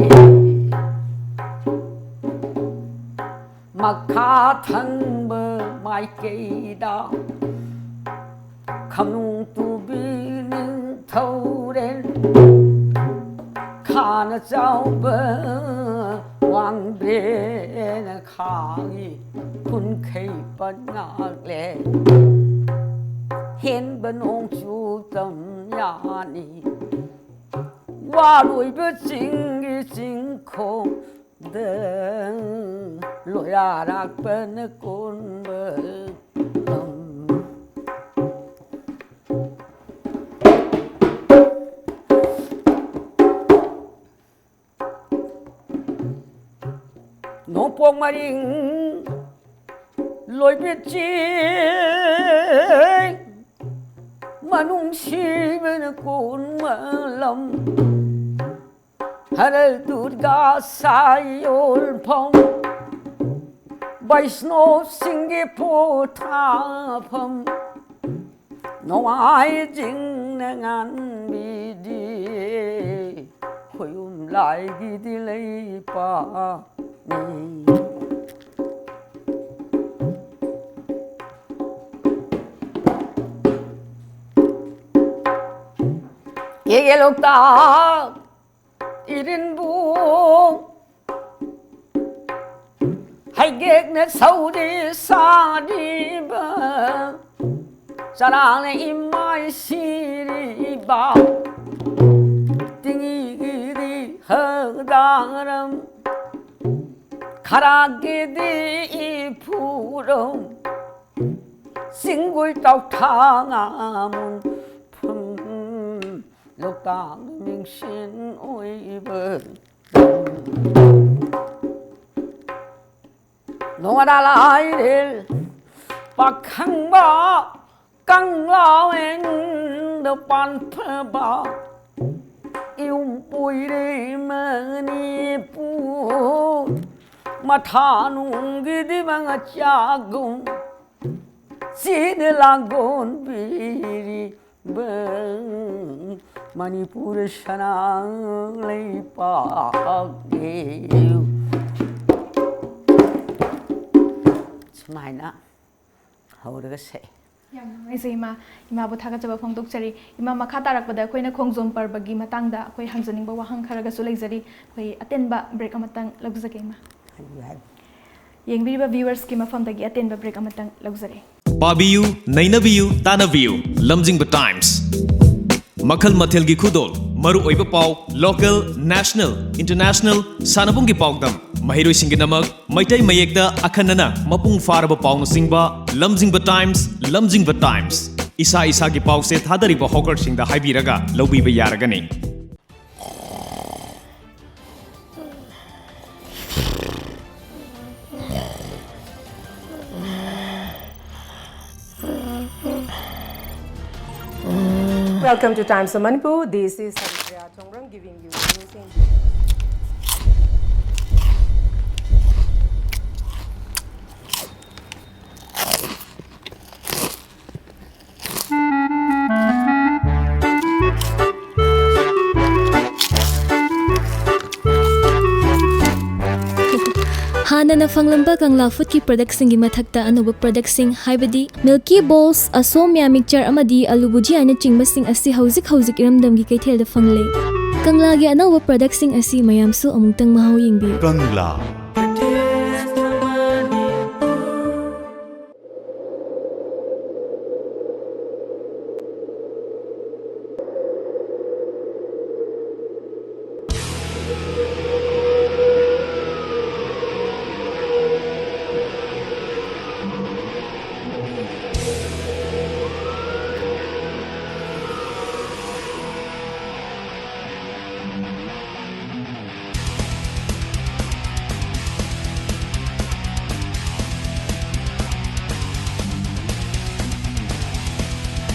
ꯃꯈꯥ ꯊꯪꯕ ꯃꯥꯏꯀꯩꯗ ꯈꯝꯅꯨꯡ ꯇꯨꯕꯤ ꯅꯤꯡꯊꯧꯔꯦꯟ ꯈꯥꯅ ꯆꯥꯎꯕ ꯋꯥꯡꯕ꯭ꯔꯦꯅ ꯈꯥꯒꯤ ꯈꯨꯟꯈꯩ ꯄꯟꯉꯥꯛꯂꯦ꯫ ꯍꯦꯟꯕ ꯅꯣꯡꯆꯨ ꯇꯝ ꯌꯥꯅꯤ꯫ ꯋꯥꯔꯣꯏꯕ ꯆꯤꯡꯒꯤ ꯆꯤꯡꯈꯣꯡꯗ ꯂꯣꯌꯥꯔꯥꯛꯄꯅ ꯀꯣꯟꯕ ꯂꯝ꯫ ꯅꯣꯡꯄꯣꯛ ꯃꯔꯤꯡ ꯂꯣꯏꯕꯤ ꯆꯤꯡ ꯃꯅꯨꯡ ꯁꯤꯕꯅ ꯀꯣꯟꯕ ꯂꯝ꯫ ꯍꯔ ꯗꯨꯔꯒꯥ ꯁꯥꯏ ꯌꯣꯜꯐꯝ, ꯕꯩꯁꯅꯣꯞꯁꯤꯡꯒꯤ ꯄꯣꯊꯥꯐꯝ, ꯅꯣꯡꯃꯥꯏꯖꯤꯡꯅ ꯉꯥꯟꯕꯤꯗꯤ ꯈꯣꯌꯨꯝ ꯂꯥꯏꯒꯤꯗꯤ ꯂꯩꯄꯥꯛꯅꯤ꯫ ꯀꯦꯒꯦ ꯂꯣꯛꯇꯥꯛ ꯏꯔꯤꯟꯕꯨ ꯍꯩꯒꯦꯛꯅ ꯁꯧꯔꯤ ꯁꯥꯔꯤꯕ, ꯆꯔꯥꯡꯅ ꯏꯃꯥꯏ ꯁꯤꯔꯤꯕ, ꯇꯤꯡꯉꯤꯒꯤꯗꯤ ꯍꯗꯥꯔꯝ, ꯈꯔꯥꯛꯀꯤꯗꯤ ꯏꯐꯨꯔꯝ, ꯆꯤꯡꯒꯨꯏ ꯇꯧꯊꯥ ꯉꯥꯃꯨꯟ ꯐꯝ, ꯂꯣꯛꯇꯥꯛ ꯃꯤꯡꯁꯦꯟ ꯑꯣꯏꯕ ꯅꯣꯡꯉꯥꯟ ꯂꯥꯏꯔꯦꯜ ꯄꯥꯈꯪꯕ ꯀꯪꯂꯥꯋꯦꯡꯗ ꯄꯥꯟꯊꯕ ꯏꯎꯝ ꯄꯣꯏꯔꯦ ꯃꯅꯤꯄꯨꯔ, ꯃꯊꯥꯅꯨꯡꯒꯤꯗꯤ ꯃꯉꯥꯆꯥꯒꯨꯝ ꯆꯦꯅ ꯂꯥꯡꯒꯣꯟꯕꯤꯔꯤꯕ ꯃꯅꯤꯄꯨꯔ ꯁꯅꯥ ꯂꯩꯄꯥꯛꯅꯤ꯫ ꯁꯨꯃꯥꯏꯅ ꯍꯧꯔꯒ ꯁꯛꯑꯦ꯫ ꯌꯥꯝ ꯅꯨꯡꯉꯥꯏꯖꯩ ꯏꯃꯥ꯫ ꯏꯃꯥꯕꯨ ꯊꯥꯒꯠꯆꯕ ꯐꯣꯡꯗꯣꯛꯆꯔꯤ꯫ ꯏꯃꯥ, ꯃꯈꯥ ꯇꯥꯔꯛꯄꯗ ꯑꯩꯈꯣꯏꯅ ꯈꯣꯡꯖꯣꯝ ꯄꯔꯕꯒꯤ ꯃꯇꯥꯡꯗ ꯑꯩꯈꯣꯏ ꯍꯪꯖꯅꯤꯡꯕ ꯋꯥꯍꯪ ꯈꯔꯒꯁꯨ ꯂꯩꯖꯔꯤ꯫ ꯑꯩꯈꯣꯏ ꯑꯇꯦꯟꯕ break ꯑꯃꯇꯪ ꯂꯧꯖꯒꯦ ꯏꯃꯥ꯫ ꯍꯥꯏꯕꯤꯌꯨ, ꯍꯥꯏꯕꯤꯌꯨ꯫ ꯌꯦꯡꯕꯤꯔꯤꯕ viewersꯀꯤ ꯃꯐꯝꯗꯒꯤ ꯑꯇꯦꯟꯕ break ꯑꯃꯇꯪ ꯂꯧꯖꯔꯤ꯫ ꯄꯥꯕꯤꯌꯨ, ꯅꯩꯅꯕꯤꯌꯨ, ꯇꯥꯟꯅꯕꯤꯌꯨ꯫ ꯂꯝꯖꯤꯡꯕ Times꯫ ꯃꯈꯜ ꯃꯊꯦꯜꯒꯤ ꯈꯨꯗꯣꯜ, ꯃꯔꯨꯑꯣꯏꯕ ꯄꯥꯎ, local, national, international, ꯁꯥꯟꯅꯕꯨꯡꯒꯤ ꯄꯥꯎꯗꯝ, ꯃꯍꯩꯔꯣꯏꯁꯤꯡꯒꯤꯗꯃꯛ ꯃꯩꯇꯩ ꯃꯌꯦꯛꯇ ꯑꯈꯟꯅꯅ ꯃꯄꯨꯡ ꯐꯥꯔꯕ ꯄꯥꯎꯅꯆꯤꯡꯕ ꯂꯝꯖꯤꯡꯕ Times, ꯂꯝꯖꯤꯡꯕ Times꯫ ꯏꯁꯥ ꯏꯁꯥꯒꯤ ꯄꯥꯎꯁꯦ ꯊꯥꯗꯔꯤꯕ hawkerꯁꯤꯡꯗ ꯍꯥꯏꯕꯤꯔꯒ ꯂꯧꯕꯤꯕ ꯌꯥꯔꯒꯅꯤ꯫ Welcome to Times of Manipur. This is Haripriya Thongrang giving you news in ꯍꯥꯟꯅꯅ ꯐꯪꯂꯝꯕ ꯀꯪꯂꯥ ꯐꯨꯗꯀꯤ productꯁꯤꯡꯒꯤ ꯃꯊꯛꯇ ꯑꯅꯧꯕ productꯁꯤꯡ, ꯍꯥꯏꯕꯗꯤ Milky Balls, ꯑꯁꯣꯝꯌꯥ mixture ꯑꯃꯗꯤ ꯑꯂꯨ ꯕꯨꯖꯤꯌꯥꯅꯆꯤꯡꯕꯁꯤꯡ ꯑꯁꯤ ꯍꯧꯖꯤꯛ ꯍꯧꯖꯤꯛ ꯏꯔꯝꯗꯝꯒꯤ ꯀꯩꯊꯦꯜꯗ ꯐꯪꯂꯦ꯫ ꯀꯪꯂꯥꯒꯤ ꯑꯅꯧꯕ productꯁꯤꯡ ꯑꯁꯤ ꯃꯌꯥꯝꯁꯨ ꯑꯃꯨꯛꯇꯪ ꯃꯍꯥꯎ ꯌꯦꯡꯕꯤꯌꯨ꯫ ꯀꯪꯂꯥ꯫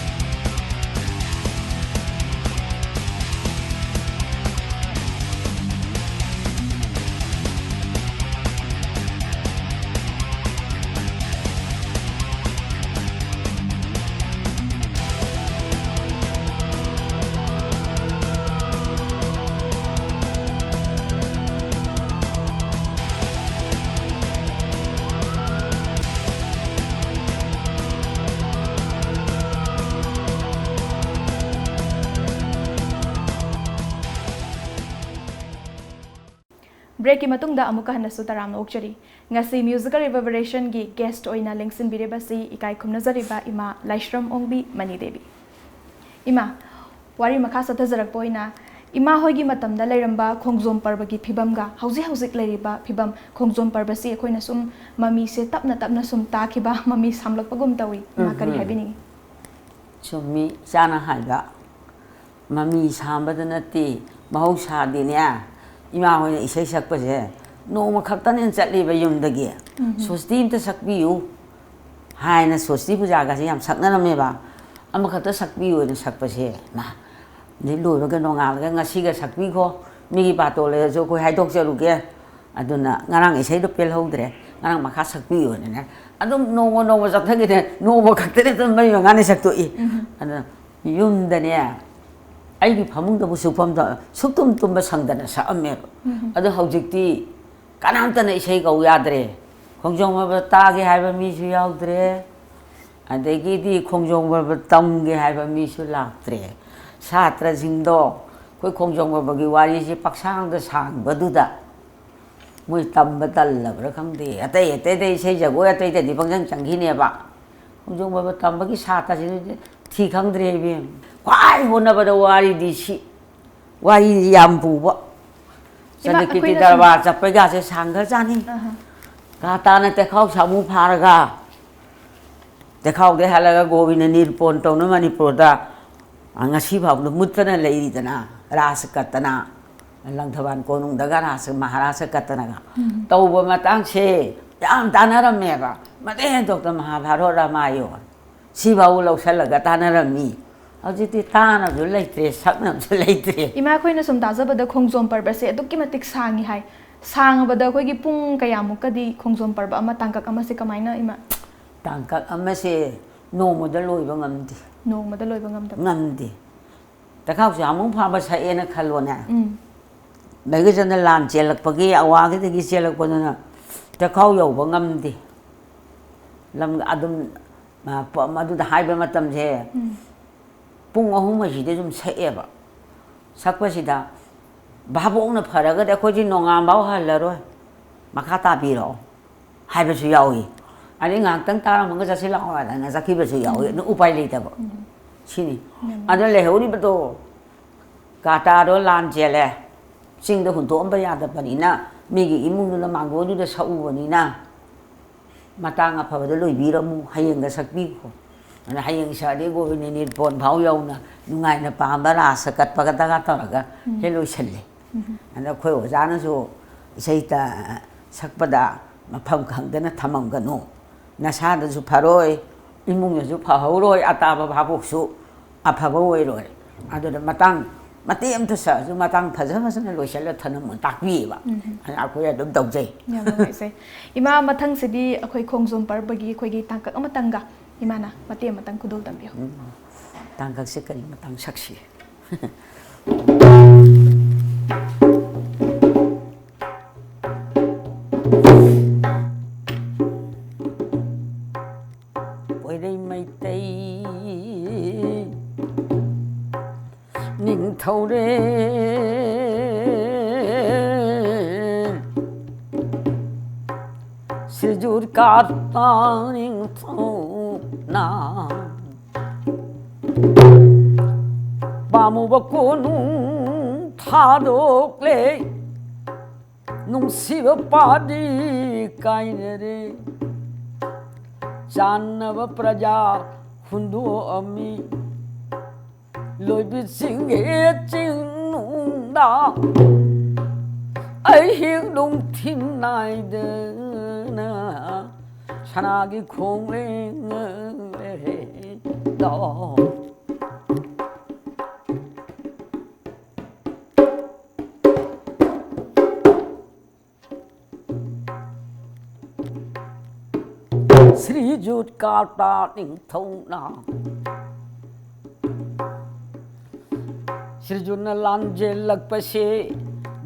ꯕ꯭ꯔꯦꯛꯀꯤ ꯃꯇꯨꯡꯗ ꯑꯃꯨꯛꯀ ꯍꯟꯅꯁꯨ ꯇꯔꯥꯝꯅ ꯑꯣꯛꯆꯔꯤ꯫ ꯉꯁꯤ ꯃ꯭ꯌꯨꯖꯤꯀꯦꯜ ꯔꯤꯚꯔꯕꯔꯦꯁꯟꯒꯤ ꯒꯦꯁ꯭ꯠ ꯑꯣꯏꯅ ꯂꯦꯡꯁꯤꯟꯕꯤꯔꯤꯕꯁꯤ ꯏꯀꯥꯏ ꯈꯨꯝꯅꯖꯔꯤꯕ ꯏꯃꯥ ꯂꯥꯏꯁ꯭ꯔꯝ ꯑꯣꯡꯕꯤ ꯃꯅꯤ ꯗꯦꯕꯤ꯫ ꯏꯃꯥ, ꯋꯥꯔꯤ ꯃꯈꯥ ꯆꯠꯊꯖꯔꯛꯄ ꯑꯣꯏꯅ, ꯏꯃꯥ ꯍꯣꯏꯒꯤ ꯃꯇꯝꯗ ꯂꯩꯔꯝꯕ ꯈꯣꯡꯖꯣꯝ ꯄꯔꯕꯒꯤ ꯐꯤꯕꯝꯒ ꯍꯧꯖꯤꯛ ꯍꯧꯖꯤꯛ ꯂꯩꯔꯤꯕ ꯐꯤꯕꯝ, ꯈꯣꯡꯖꯣꯝ ꯄꯔꯕꯁꯤ ꯑꯩꯈꯣꯏꯅ ꯁꯨꯝ ꯃꯃꯤꯁꯦ ꯇꯞꯅ ꯇꯞꯅ ꯁꯨꯝ ꯇꯥꯈꯤꯕ, ꯃꯃꯤ ꯁꯥꯝꯂꯛꯄꯒꯨꯝ ꯇꯧꯏ꯫ ꯏꯃꯥ, ꯀꯔꯤ ꯎꯝꯍꯨꯝ꯫ ꯍꯥꯏꯕꯤꯅꯤꯡꯉꯤ? ꯆꯨꯝꯃꯤ, ꯏꯆꯥꯅ ꯍꯥꯏꯕ꯫ ꯃꯃꯤ ꯁꯥꯝꯕꯗ ꯅꯠꯇꯦ, ꯃꯍꯧꯁꯥꯗꯤꯅꯦ, ꯏꯃꯥ ꯍꯣꯏꯅ ꯏꯁꯩ ꯁꯛꯄꯁꯦ ꯅꯣꯡꯃ ꯈꯛꯇꯅꯦ ꯆꯠꯂꯤꯕ ꯌꯨꯝꯗꯒꯤ꯫ ꯎꯝꯍꯨꯝ꯫ "ꯁ꯭ꯋꯁꯇꯤ ꯑꯝꯇ ꯁꯛꯄꯤꯌꯨ" ꯍꯥꯏꯅ ꯁ꯭ꯋꯁꯇꯤ ꯄꯨꯖꯥꯒꯁꯦ ꯌꯥꯝ ꯁꯛꯅꯔꯝꯃꯦꯕ꯫ "ꯑꯃꯈꯛꯇ ꯁꯛꯄꯤꯌꯨ" ꯍꯥꯏꯅ ꯁꯛꯄꯁꯦ, ꯃꯥ, ꯑꯗꯩ ꯂꯣꯏꯕꯒ ꯅꯣꯡꯉꯥꯜꯂꯒ "ꯉꯁꯤꯒ ꯁꯛꯄꯤꯈꯣ, ꯃꯤꯒꯤ ꯕꯥꯇꯣꯟ ꯂꯩꯔꯁꯨ ꯑꯩꯈꯣꯏ ꯍꯥꯏꯗꯣꯛꯆꯔꯨꯒꯦ, ꯑꯗꯨꯅ ꯉꯔꯥꯡ ꯏꯁꯩꯗꯣ ꯄꯦꯜꯍꯧꯗ꯭ꯔꯦ, ꯉꯔꯥꯡ ꯃꯈꯥ ꯁꯛꯄꯤꯌꯨ" ꯍꯥꯏꯅꯅꯦ꯫ ꯑꯗꯨꯝ ꯅꯣꯡꯃ ꯅꯣꯡꯃ ꯆꯠꯊꯈꯤꯗꯦ, ꯅꯣꯡꯃ ꯈꯛꯇꯅꯦ ꯑꯗꯨꯝ ꯃꯔꯤ ꯃꯉꯥꯅꯤ ꯁꯛꯇꯣꯛꯏ꯫ ꯎꯝꯍꯨꯝ꯫ ꯑꯗꯨꯅ ꯌꯨꯝꯗꯅꯦ, ꯑꯩꯒꯤ ꯐꯃꯨꯡꯗꯕꯨ ꯁꯨꯛꯐꯝꯗ ꯁꯨꯛꯇꯨꯝ ꯇꯨꯝꯕ ꯁꯪꯗꯅ ꯁꯛꯑꯝꯃꯦꯕ꯫ ꯎꯝꯍꯨꯝ꯫ ꯑꯗꯣ ꯍꯧꯖꯤꯛꯇꯤ ꯀꯅꯥꯝꯇꯅ ꯏꯁꯩ ꯀꯧ ꯌꯥꯗ꯭ꯔꯦ꯫ ꯈꯣꯡꯖꯣꯝ ꯄꯔꯕ ꯇꯥꯒꯦ ꯍꯥꯏꯕ ꯃꯤꯁꯨ ꯌꯥꯎꯗ꯭ꯔꯦ, ꯑꯗꯒꯤꯗꯤ ꯈꯣꯡꯖꯣꯝ ꯄꯔꯕ ꯇꯝꯒꯦ ꯍꯥꯏꯕ ꯃꯤꯁꯨ ꯂꯥꯛꯇ꯭ꯔꯦ꯫ ꯁꯥꯇ꯭ꯔꯁꯤꯡꯗꯣ ꯑꯩꯈꯣꯏ ꯈꯣꯡꯖꯣꯝ ꯄꯔꯕꯒꯤ ꯋꯥꯔꯤꯁꯦ ꯄꯥꯛꯁꯥꯡꯗ ꯁꯥꯡꯕꯗꯨꯗ ꯃꯣꯏ ꯇꯝꯕ ꯇꯜꯂꯕ꯭ꯔꯥ ꯈꯪꯗꯦ, ꯑꯇꯩ ꯑꯇꯩ ꯑꯇꯩ ꯏꯁꯩ ꯖꯒꯣꯏ ꯑꯇꯩꯗꯗꯤ ꯄꯪꯆꯪ ꯆꯪꯈꯤꯅꯦꯕ꯫ ꯈꯣꯡꯖꯣꯝ ꯄꯔꯕ ꯇꯝꯕꯒꯤ ꯁꯥꯇ꯭ꯔꯁꯤꯡꯗꯨꯗꯤ ꯊꯤ ꯈꯪꯗ꯭ꯔꯦ ꯏꯕꯦꯝ꯫ ꯈ꯭ꯋꯥꯏ ꯍꯣꯠꯅꯕꯗ ꯋꯥꯔꯤꯗꯤ ꯁꯤ, ꯋꯥꯔꯤꯗꯤ ꯌꯥꯝ ꯄꯨꯕ꯫ ꯏꯃꯥ, ꯆꯟꯗ꯭ꯔꯀꯤꯔꯇꯤ ꯑꯩꯈꯣꯏꯅ ꯁꯨꯝ ꯗꯔꯕꯥꯔ ꯆꯠꯄꯩꯒꯥꯁꯦ ꯁꯥꯡꯈ꯭ꯔꯖꯥꯠꯅꯤ꯫ ꯑꯍ꯫ ꯀꯥ ꯇꯥꯅ ꯇꯦꯈꯥꯎ ꯁꯥꯃꯨ ꯐꯥꯔꯒ, ꯇꯦꯈꯥꯎꯗꯩ ꯍꯜꯂꯒ ꯒꯣꯕꯤꯟꯗ ꯅꯤꯔꯨꯄꯣꯟ ꯇꯧꯅ ꯃꯅꯤꯄꯨꯔꯗ, ꯑ, ꯉꯁꯤ ꯐꯥꯎꯕꯗ ꯃꯨꯠꯇꯅ ꯂꯩꯔꯤꯗꯅ, ꯔꯥꯁ ꯀꯠꯇꯅ, ꯂꯪꯊꯕꯥꯜ ꯀꯣꯅꯨꯡꯗꯒ ꯔꯥꯁ, ꯃꯍꯥꯔꯥꯁ ꯀꯠꯇꯅꯒ ꯎꯝ꯫ ꯇꯧꯕ ꯃꯇꯥꯡꯁꯦ ꯌꯥꯝ ꯇꯥꯟꯅꯔꯝꯃꯦꯕ꯫ ꯃꯇꯩ ꯍꯦꯟꯗꯣꯛꯇ ꯃꯍꯥꯚꯥꯔꯠ, ꯔꯥꯃꯥꯌꯣꯟ ꯁꯤꯐꯥꯎ ꯂꯧꯁꯜꯂꯒ ꯇꯥꯟꯅꯔꯝꯃꯤ꯫ ꯍꯧꯖꯤꯛꯇꯤ ꯇꯥꯅꯕꯁꯨ ꯂꯩꯇ꯭ꯔꯦ, ꯁꯛꯅꯕꯁꯨ ꯂꯩꯇ꯭ꯔꯦ꯫ ꯏꯃꯥ, ꯑꯩꯈꯣꯏꯅ ꯁꯨꯝ ꯇꯥꯖꯕꯗ ꯈꯣꯡꯖꯣꯝ ꯄꯔꯕꯁꯦ ꯑꯗꯨꯛꯀꯤ ꯃꯇꯤꯛ ꯁꯥꯡꯉꯤ ꯍꯥꯏ꯫ ꯁꯥꯡꯉꯕꯗ ꯑꯩꯈꯣꯏꯒꯤ ꯄꯨꯡ ꯀꯌꯥꯃꯨꯛꯀꯗꯤ ꯈꯣꯡꯖꯣꯝ ꯄꯔꯕ ꯑꯃ, ꯇꯥꯡꯀꯛ ꯑꯃꯁꯦ ꯀꯃꯥꯏꯅ, ꯏꯃꯥ? ꯇꯥꯡꯀꯛ ꯑꯃꯁꯦ ꯅꯣꯡꯃꯗ ꯂꯣꯏꯕ ꯉꯝꯗꯦ꯫ ꯅꯣꯡꯃꯗ ꯂꯣꯏꯕ ꯉꯝꯗꯕ? ꯉꯝꯗꯦ꯫ ꯇꯦꯈꯥꯎ ꯁꯥꯃꯨ ꯐꯥꯕ ꯁꯛꯑꯦꯅ ꯈꯜꯂꯣꯅꯦ꯫ ꯎꯝ꯫ ꯃꯩꯒꯖꯅ ꯂꯥꯟ ꯆꯦꯜꯂꯛꯄꯒꯤ, ꯑꯋꯥꯒꯤꯗꯒꯤ ꯆꯦꯜꯂꯛꯄꯗꯨꯅ ꯇꯦꯈꯥꯎ ꯌꯧꯕ ꯉꯝꯗꯦ꯫ ꯂꯝ ꯑꯗꯨꯝ, ꯑ, ꯄ-, ꯃꯗꯨꯗ ꯍꯥꯏꯕ ꯃꯇꯝꯁꯦ ꯎꯝ꯫ ꯄꯨꯡ ꯑꯍꯨꯝ ꯑꯁꯤꯗꯤ ꯑꯗꯨꯝ ꯁꯛꯑꯦꯕ꯫ ꯁꯛꯄꯁꯤꯗ ꯚꯥꯕꯣꯛꯅ ꯐꯔꯒꯗꯤ ꯑꯩꯈꯣꯏꯗꯤ ꯅꯣꯡꯉꯥꯟꯕꯥꯎ ꯍꯜꯂꯔꯣꯏ, ꯃꯈꯥ ꯇꯥꯕꯤꯔꯛꯑꯣ ꯍꯥꯏꯕꯁꯨ ꯌꯥꯎꯏ꯫ ꯑꯗꯩ ꯉꯥꯏꯍꯥꯛꯇꯪ ꯇꯥꯔꯝꯃꯒ ꯆꯠꯁꯤ ꯂꯥꯛꯑꯣ ꯍꯥꯏꯗꯅ ꯆꯠꯈꯤꯕꯁꯨ ꯌꯥꯎꯏ꯫ ꯑꯗꯨ ꯎꯄꯥꯏ ꯂꯩꯇꯕ꯫ ꯁꯤꯅꯤ꯫ ꯑꯗꯣ ꯂꯩꯍꯧꯔꯤꯕꯗꯣ, ꯀꯥꯇꯥꯗꯣ ꯂꯥꯟ ꯆꯦꯜꯂꯦ, ꯆꯤꯡꯗ ꯍꯨꯟꯗꯣꯛꯑꯝꯕ ꯌꯥꯗꯕꯅꯤꯅ, ꯃꯤꯒꯤ ꯏꯃꯨꯡꯗꯨꯅ ꯃꯥꯡꯒꯣꯟꯗꯨꯗ ꯁꯛꯎꯕꯅꯤꯅ, ꯃꯇꯥꯡ ꯑꯐꯕꯗ ꯂꯣꯏꯕꯤꯔꯝꯃꯨ, ꯍꯌꯦꯡꯒ ꯁꯛꯄꯤꯈꯣ꯫ ꯑꯗꯨꯅ ꯍꯌꯦꯡ ꯁꯛꯑꯗꯤ ꯒꯣꯕꯤꯟꯗ ꯅꯤꯠꯄꯣꯟ ꯐꯥꯎ ꯌꯧꯅ ꯅꯨꯡꯉꯥꯏꯅ ꯄꯥꯝꯕ ꯔꯥꯁ ꯀꯠꯄꯒ ꯇꯒ ꯇꯧꯔꯒ ꯍꯦꯛ ꯂꯣꯏꯁꯜꯂꯦ꯫ ꯑꯗ ꯑꯩꯈꯣꯏ ꯑꯣꯖꯥꯅꯁꯨ ꯏꯁꯩ ꯇ-, ꯁꯛꯄꯗ ꯃꯐꯝ ꯈꯪꯗꯅ ꯊꯝꯃꯝꯒꯅꯨ, ꯅꯁꯥꯗꯁꯨ ꯐꯔꯣꯏ, ꯏꯃꯨꯡꯗꯁꯨ ꯐꯍꯧꯔꯣꯏ, ꯑꯇꯥꯕ ꯚꯥꯕꯣꯛꯁꯨ ꯑꯐꯕ ꯑꯣꯏꯔꯣꯏ꯫ ꯑꯗꯨꯅ ꯃꯇꯥꯡ ꯃꯇꯦꯛ ꯑꯃꯇ ꯁꯛꯑꯁꯨ ꯃꯇꯥꯡ ꯐꯖ ꯐꯖꯅ ꯂꯣꯏꯁꯤꯜꯂ ꯊꯅꯝꯃꯨ ꯇꯥꯛꯄꯤꯌꯦꯕ꯫ ꯑꯗꯨꯅ ꯑꯩꯈꯣꯏ ꯑꯗꯨꯝ ꯇꯧꯖꯩ꯫ ꯌꯥꯝ ꯅꯨꯡꯉꯥꯏꯖꯩ꯫ ꯏꯃꯥ, ꯃꯊꯪꯁꯤꯗꯤ ꯑꯩꯈꯣꯏ ꯈꯣꯡꯖꯣꯝ ꯄꯔꯕꯒꯤ ꯑꯩꯈꯣꯏꯒꯤ ꯇꯥꯡꯀꯛ ꯑꯃꯇꯪꯒ ꯏꯃꯥꯅ ꯃꯇꯦꯛ ꯑꯃꯇꯪ ꯈꯨꯗꯣꯜ ꯇꯝꯕꯤꯌꯨ꯫ ꯎꯝ꯫ ꯇꯥꯡꯀꯛꯁꯦ ꯀꯔꯤ ꯃꯇꯥꯡ ꯁꯛꯁꯤ? ꯄꯣꯏꯔꯩ ꯃꯩꯇꯩ ꯅꯤꯡꯊꯧꯔꯦꯜ ꯁꯤꯖꯨꯔ ꯀꯥꯇꯥ ꯅꯤꯡꯊꯧꯅ ꯄꯥꯝꯃꯨꯕ ꯀꯣꯅꯨꯡ ꯊꯥꯗꯣꯛꯂꯦ꯫ ꯅꯨꯡꯁꯤꯕ ꯄꯥꯗꯤ ꯀꯥꯏꯅꯔꯦ꯫ ꯆꯥꯟꯅꯕ ꯄ꯭ꯔꯖꯥ ꯍꯨꯟꯗꯣꯛꯑꯝꯃꯤ꯫ ꯂꯣꯏꯕꯤꯁꯤꯡꯒꯤ ꯆꯤꯡꯅꯨꯡꯗ ꯑꯍꯤꯡ ꯅꯨꯡꯊꯤꯟ ꯅꯥꯏꯗꯅ ꯁꯅꯥꯒꯤ ꯈꯣꯡꯂꯦꯡꯗꯣ꯫ ꯁ꯭ꯔꯤꯖꯨꯠ ꯀꯥꯇꯥ ꯅꯤꯡꯊꯧꯅ ꯁ꯭ꯔꯤꯖꯨꯠꯅ ꯂꯥꯟꯖꯦꯜꯂꯛꯄꯁꯦ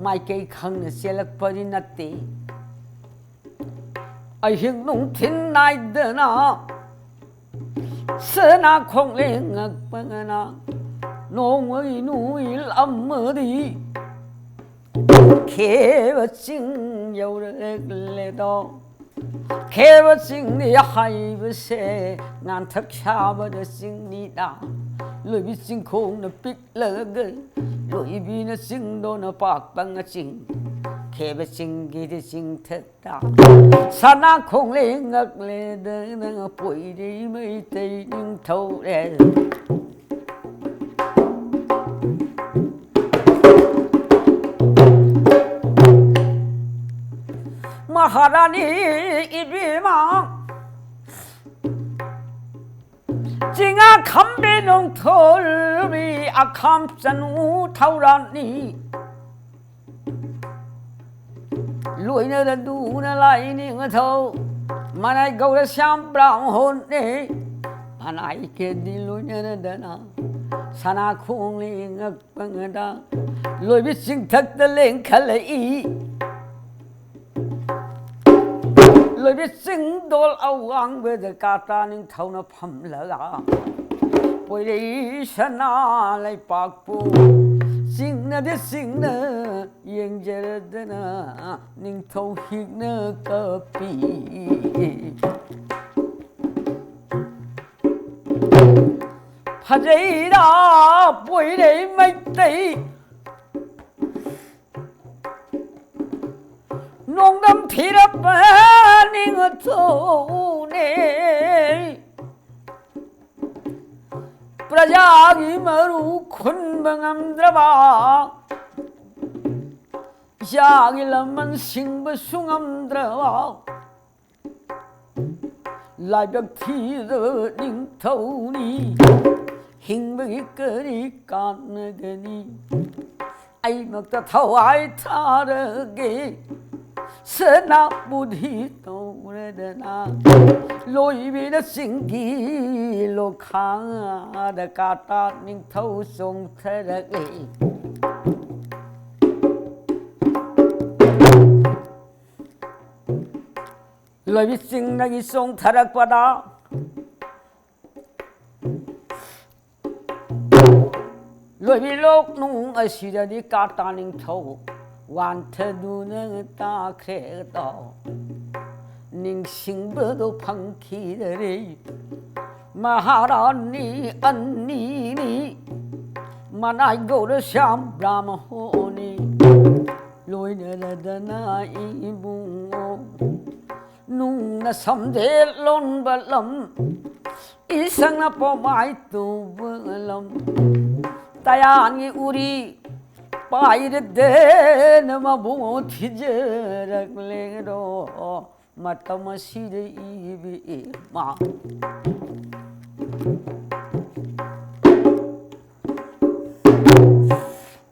ꯃꯥꯏꯀꯩ ꯈꯪꯅ ꯆꯦꯜꯂꯛꯄꯗꯤ ꯅꯠꯇꯦ꯫ ꯑꯍꯤꯡ ꯅꯨꯡꯊꯤꯟ ꯅꯥꯏꯗꯅ ꯁꯅꯥ ꯈꯣꯡꯂꯦꯡꯉꯛꯄꯒꯅ ꯅꯣꯡꯃꯒꯤ ꯅꯨꯃꯤꯠ ꯑꯃꯗꯤ ꯈꯦꯕ ꯆꯤꯡ ꯌꯧꯔꯛꯂꯦꯗꯣ꯫ ꯈꯦꯕ ꯆꯤꯡꯅꯤ ꯍꯥꯏꯕꯁꯦ ꯉꯥꯟꯊꯛ ꯁꯥꯕꯗ ꯆꯤꯡꯅꯤꯗ꯫ ꯂꯣꯏꯕꯤ ꯆꯤꯡꯈꯣꯡꯅ ꯄꯤꯛꯂꯒ, ꯂꯣꯏꯕꯤꯅ ꯆꯤꯡꯗꯣꯅ ꯄꯥꯛꯄ ꯉꯆꯤꯡ꯫ ꯈꯦꯕ ꯆꯤꯡꯒꯤꯗꯤ ꯆꯤꯡꯊꯛ ꯁꯅꯥ ꯈꯣꯡꯂꯩ ꯉꯛꯂꯦꯗꯅ ꯄꯣꯏꯔꯩ ꯃꯩꯇꯩ ꯅꯤꯡꯊꯧꯔꯦꯜ꯫ ꯃꯍꯥꯔꯥꯅꯤ ꯏꯕꯦꯝꯃ, ꯆꯤꯡꯉꯥ ꯈꯝꯕꯤ ꯅꯣꯡꯊꯣꯜꯕꯤ ꯑꯈꯥꯝ ꯆꯅꯨ ꯊꯧꯔꯥꯡꯅꯤ꯫ ꯂꯣꯏꯅꯔꯗꯨꯅ ꯂꯥꯏꯅꯤꯡꯊꯧ ꯃꯅꯥꯏ ꯒꯧꯔ ꯁ꯭ꯌꯥꯝ ꯕ꯭ꯔꯥꯝꯍꯣꯟꯅꯦ꯫ ꯃꯅꯥꯏ ꯀꯦꯗꯤ ꯂꯣꯏꯅꯔꯗꯅ ꯁꯅꯥ ꯈꯣꯡꯂꯤ ꯉꯛꯄꯉꯗ ꯂꯣꯏꯕꯤ ꯆꯤꯡꯊꯛꯇ ꯂꯦꯡꯈꯠꯂꯛꯏ꯫ ꯂꯣꯏꯕꯤ ꯆꯤꯡꯗꯣꯜ ꯑꯋꯥꯡꯕꯗ ꯀꯥꯇꯥ ꯅꯤꯡꯊꯧꯅ ꯐꯝꯂꯒ ꯄꯣꯏꯔꯩ ꯁꯅꯥ ꯂꯩꯄꯥꯛꯄꯨ ꯆꯤꯡꯅꯗꯤ ꯆꯤꯡꯅ ꯌꯦꯡꯖꯔꯗꯅ ꯅꯤꯡꯊꯧ ꯍꯤꯛꯅ ꯀꯞꯄꯤ꯫ ꯐꯖꯩꯔꯥ ꯄꯣꯏꯔꯩ ꯃꯩꯇꯩ ꯅꯣꯡꯗꯝ ꯊꯤꯔꯕ ꯅꯤꯡꯊꯧꯅꯦ꯫ ꯄ꯭ꯔꯖꯥꯒꯤ ꯃꯔꯨ ꯈꯨꯟꯕ ꯉꯝꯗ꯭ꯔꯕ, ꯏꯆꯥꯒꯤ ꯂꯃꯟ ꯁꯤꯡꯕꯁꯨ ꯉꯝꯗ꯭ꯔꯕ, ꯂꯥꯏꯕꯛ ꯊꯤꯔꯕ ꯅꯤꯡꯊꯧꯅꯤ꯫ ꯍꯤꯡꯕꯒꯤ ꯀꯔꯤ ꯀꯥꯟꯅꯒꯅꯤ? ꯑꯩꯃꯛꯇ ꯊꯋꯥꯏ ꯊꯥꯔꯒꯦ꯫ ꯁꯅꯥꯕꯨꯗꯤ ꯇꯧꯔꯗꯅ ꯂꯣꯏꯕꯤꯅ ꯆꯤꯡꯒꯤ ꯂꯣꯈꯥꯗ ꯀꯥꯇꯥ ꯅꯤꯡꯊꯧ ꯆꯣꯡꯊꯔꯛꯏ꯫ ꯂꯣꯏꯕꯤ ꯆꯤꯡꯗꯒꯤ ꯆꯣꯡꯊꯔꯛꯄꯗ ꯂꯣꯏꯕꯤ ꯂꯣꯛꯅꯨꯡ ꯑꯁꯤꯗꯗꯤ ꯀꯥꯇꯥ ꯅꯤꯡꯊꯧ ꯋꯥꯟꯊꯗꯨꯅ ꯇꯥꯈ꯭ꯔꯦꯗꯣ, ꯅꯤꯡꯁꯤꯡꯕꯗꯣ ꯐꯪꯈꯤꯗꯔꯦ꯫ ꯃꯍꯥꯔꯥꯅꯤ ꯑꯅꯤꯅꯤ, ꯃꯅꯥꯏ ꯒꯧꯔ ꯁ꯭ꯌꯥꯝ ꯕ꯭ꯔꯥꯝꯍꯣꯅꯤ, ꯂꯣꯏꯅꯔꯗꯅ ꯏꯕꯨꯡꯉꯣ꯫ ꯅꯨꯡꯅ ꯁꯝꯖꯦꯠ ꯂꯣꯟꯕ ꯂꯝ, ꯏꯁꯪꯅ ꯄꯣꯃꯥꯏ ꯇꯨꯕ ꯂꯝ, ꯇꯌꯥꯟꯒꯤ ꯎꯔꯤ ꯄꯥꯏꯔꯗꯦꯅ ꯃꯕꯨꯡ ꯊꯤꯖꯔꯛꯂꯦꯔꯣ꯫ ꯃꯇꯝ ꯑꯁꯤꯗ ꯏꯕꯤ ꯏꯃꯥ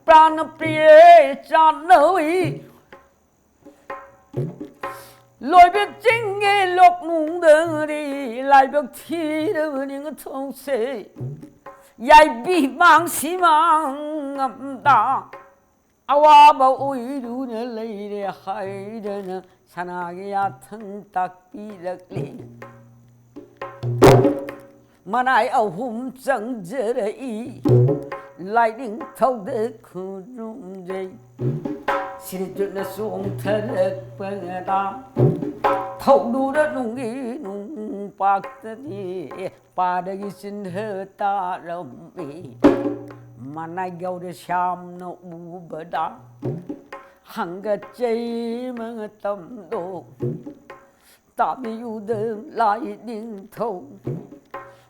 ꯄ꯭ꯔꯥꯟ ꯄ꯭ꯔꯤꯌꯦ ꯆꯥꯟꯅꯧꯏ꯫ ꯂꯣꯏꯕ ꯆꯤꯡꯒꯤ ꯂꯣꯛꯅꯨꯡꯗꯗꯤ ꯂꯥꯏꯕꯛ ꯊꯤꯔꯕ ꯅꯤꯡꯊꯧꯁꯦ ꯌꯥꯏꯕꯤ ꯃꯥꯡꯁꯤ ꯃꯥꯡꯉꯝꯗ ꯑꯋꯥꯕ ꯑꯣꯏꯗꯨꯅ ꯂꯩꯔꯦ ꯍꯥꯏꯗꯅ ꯁꯅꯥꯒꯤ ꯌꯥꯊꯪ ꯇꯥꯛꯄꯤꯔꯛꯂꯤ꯫ ꯃꯅꯥꯏ ꯑꯍꯨꯝ ꯆꯪꯖꯔꯛꯏ, ꯂꯥꯏꯅꯤꯡꯊꯧꯗ ꯈꯨꯔꯨꯝꯖꯩ꯫ ꯁꯤꯔꯤꯖꯨꯠꯅ ꯆꯣꯡꯊꯔꯛꯄꯗ ꯊꯧꯗꯨꯅ ꯅꯨꯡꯒꯤ ꯅꯨꯡꯄꯥꯛꯇꯗꯤ ꯄꯥꯗꯒꯤ ꯆꯤꯟꯊ ꯇꯥꯔꯝꯃꯤ꯫ ꯃꯅꯥꯏ ꯒꯧꯔ ꯁ꯭ꯌꯥꯝꯅ ꯎꯕꯗ ꯍꯪꯒꯠꯆꯩ ꯃꯇꯝꯗꯣ꯫ ꯇꯥꯕꯤꯌꯨꯗ ꯂꯥꯏ ꯅꯤꯡꯊꯧ,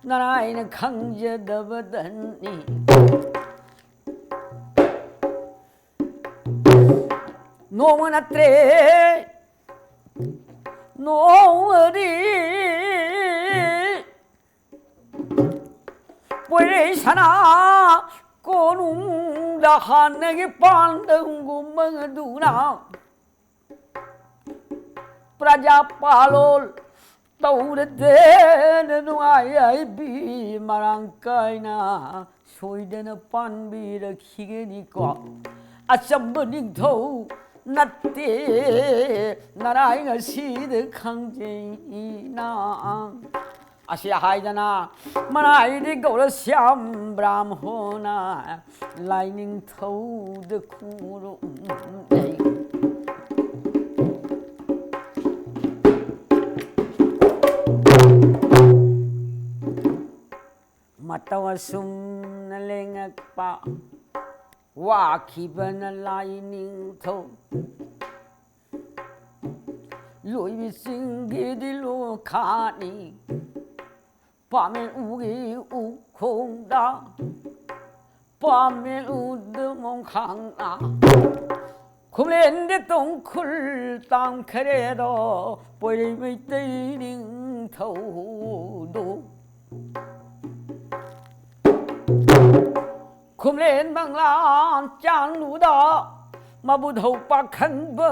ꯅꯔꯥꯏꯅ ꯈꯪꯖꯗꯕꯗꯅꯤ꯫ ꯅꯣꯡꯃ ꯅꯠꯇ꯭ꯔꯦ ꯅꯣꯡꯃꯗꯤ ꯄꯣꯏꯔꯩ ꯁꯅꯥ ꯀꯣꯅꯨꯡꯗ ꯍꯥꯟꯅꯒꯤ ꯄꯥꯟꯗꯝꯒꯨꯝꯕꯗꯨꯅ ꯄ꯭ꯔꯖꯥ ꯄꯥꯂꯣꯜ ꯇꯧꯔꯗꯦꯅ ꯅꯨꯡꯉꯥꯏ ꯍꯥꯏꯕꯤ ꯃꯔꯥꯡ ꯀꯥꯏꯅ ꯁꯣꯏꯗꯅ ꯄꯥꯟꯕꯤꯔꯛꯈꯤꯒꯅꯤꯀꯣ꯫ ꯑꯆꯝꯕ ꯅꯤꯡꯊꯧ ꯅꯠꯇꯦ ꯅꯔꯥꯏ ꯉꯁꯤꯗ ꯈꯪꯖꯩ ꯅꯪ꯫ ꯑꯁꯤ ꯍꯥꯏꯗꯅ ꯃꯅꯥꯏꯗꯤ ꯒꯧꯔ ꯁ꯭ꯌꯥꯝ ꯕ꯭ꯔꯥꯝꯍꯣꯅ ꯂꯥꯏꯅꯤꯡꯊꯧꯗ ꯈꯨꯔꯨꯝꯖꯩ꯫ ꯃꯇꯧ ꯑꯁꯨꯝꯅ ꯂꯦꯡꯉꯛꯄ ꯋꯥꯈꯤꯕꯅ ꯂꯥꯏꯅꯤꯡꯊꯧ꯫ ꯂꯣꯏꯕꯤ ꯆꯤꯡꯒꯤꯗꯤ ꯂꯣꯈꯥꯅꯤ꯫ ꯄꯥꯃꯦꯟ ꯎꯒꯤ ꯎꯈꯣꯡꯗ ꯄꯥꯃꯦꯟ ꯎꯗ ꯃꯣꯡꯈꯥꯡꯅ ꯈꯨꯝꯂꯦꯟꯗꯤ ꯇꯣꯡꯈꯨꯜ ꯇꯥꯡꯈꯔꯦꯗꯣ ꯄꯣꯏꯔꯩ ꯃꯩꯇꯩ ꯅꯤꯡꯊꯧꯗꯣ꯫ ꯈꯨꯝꯂꯦꯟ ꯃꯪꯂꯥꯟ ꯆꯥꯡꯂꯨꯗ ꯃꯕꯨꯙꯧ ꯄꯥꯈꯪꯕ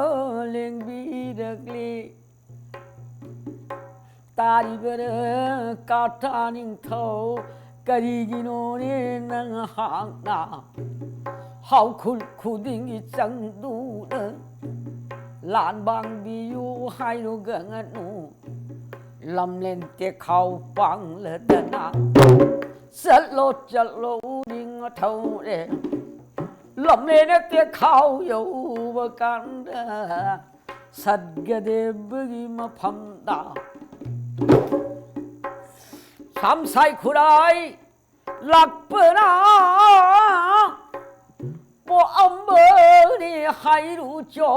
ꯂꯦꯡꯕꯤꯔꯛꯂꯤ꯫ ꯇꯥꯔꯤꯕꯔ ꯀꯥꯊꯥ ꯅꯤꯡꯊꯧ, ꯀꯔꯤꯒꯤꯅꯣꯅꯦ ꯅꯪ ꯍꯥꯛꯅ ꯍꯥꯎꯈꯨꯜ ꯈꯨꯗꯤꯡꯒꯤ ꯆꯪꯗꯨꯅ ꯂꯥꯟ ꯕꯥꯡꯕꯤꯌꯨ ꯍꯥꯏꯔꯨꯒꯅꯨ? ꯂꯝꯂꯦꯟ ꯇꯦꯈꯥꯎ ꯄꯥꯡꯂꯗꯅ ꯆꯠꯂꯣ ꯆꯠꯂꯣ ꯎꯔꯤꯡ ꯊꯧꯔꯦ꯫ ꯂꯝꯂꯦꯟ ꯇꯦꯈꯥꯎ ꯌꯧꯕ ꯀꯥꯟꯗ ꯁꯠꯒꯗꯦꯕꯒꯤ ꯃꯐꯝꯗ ꯁꯥꯝꯁꯥꯏ ꯈꯨꯔꯥꯏ ꯂꯥꯛꯄꯅ ꯄꯣꯛꯑꯝꯕꯅꯤ ꯍꯥꯏꯔꯨꯆꯣ꯫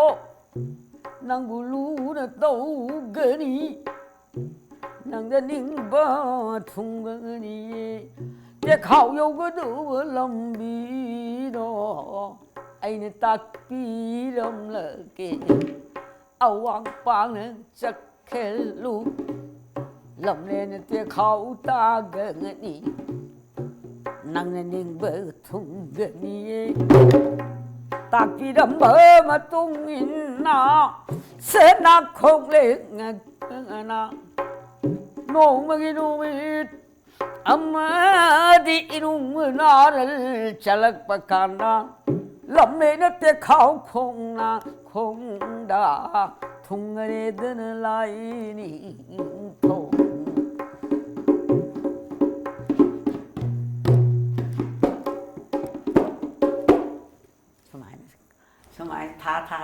ꯅꯪꯕꯨ ꯂꯨꯅ ꯇꯧꯒꯅꯤ, ꯅꯪꯗ ꯅꯤꯡꯕ ꯊꯨꯡꯒꯅꯤꯌꯦ꯫ ꯇꯦꯈꯥꯎ ꯌꯧꯒꯗꯧꯕ ꯂꯝꯕꯤꯗꯣ ꯑꯩꯅ ꯇꯥꯛꯄꯤꯔꯝꯂꯒꯦ꯫ ꯑꯋꯥꯡ ꯄꯥꯡꯅ ꯆꯠꯈꯦꯜꯂꯨ, ꯂꯝꯂꯦꯟ ꯇꯦꯈꯥꯎ ꯇꯥꯒꯅꯤ, ꯅꯪꯅ ꯅꯤꯡꯕ ꯊꯨꯡꯒꯅꯤꯌꯦ꯫ ꯇꯥꯛꯄꯤꯔꯝꯕ ꯃꯇꯨꯡ ꯏꯟꯅ ꯁꯦꯅꯥ ꯈꯣꯛꯂꯦ ꯉꯛꯅ ꯅꯣꯡꯃꯒꯤ ꯅꯨꯃꯤꯠ ꯑꯃꯗꯤ ꯏꯔꯨꯡ ꯅꯥꯔꯜ ꯆꯠꯂꯛꯄ ꯀꯥꯟꯗ ꯂꯝꯃꯦꯅ ꯇꯦꯈꯥꯎ ꯈꯣꯡꯅ ꯈꯣꯡꯗ ꯊꯨꯡꯉꯔꯦꯗꯅ ꯂꯥꯏꯅꯤꯡꯊꯧ꯫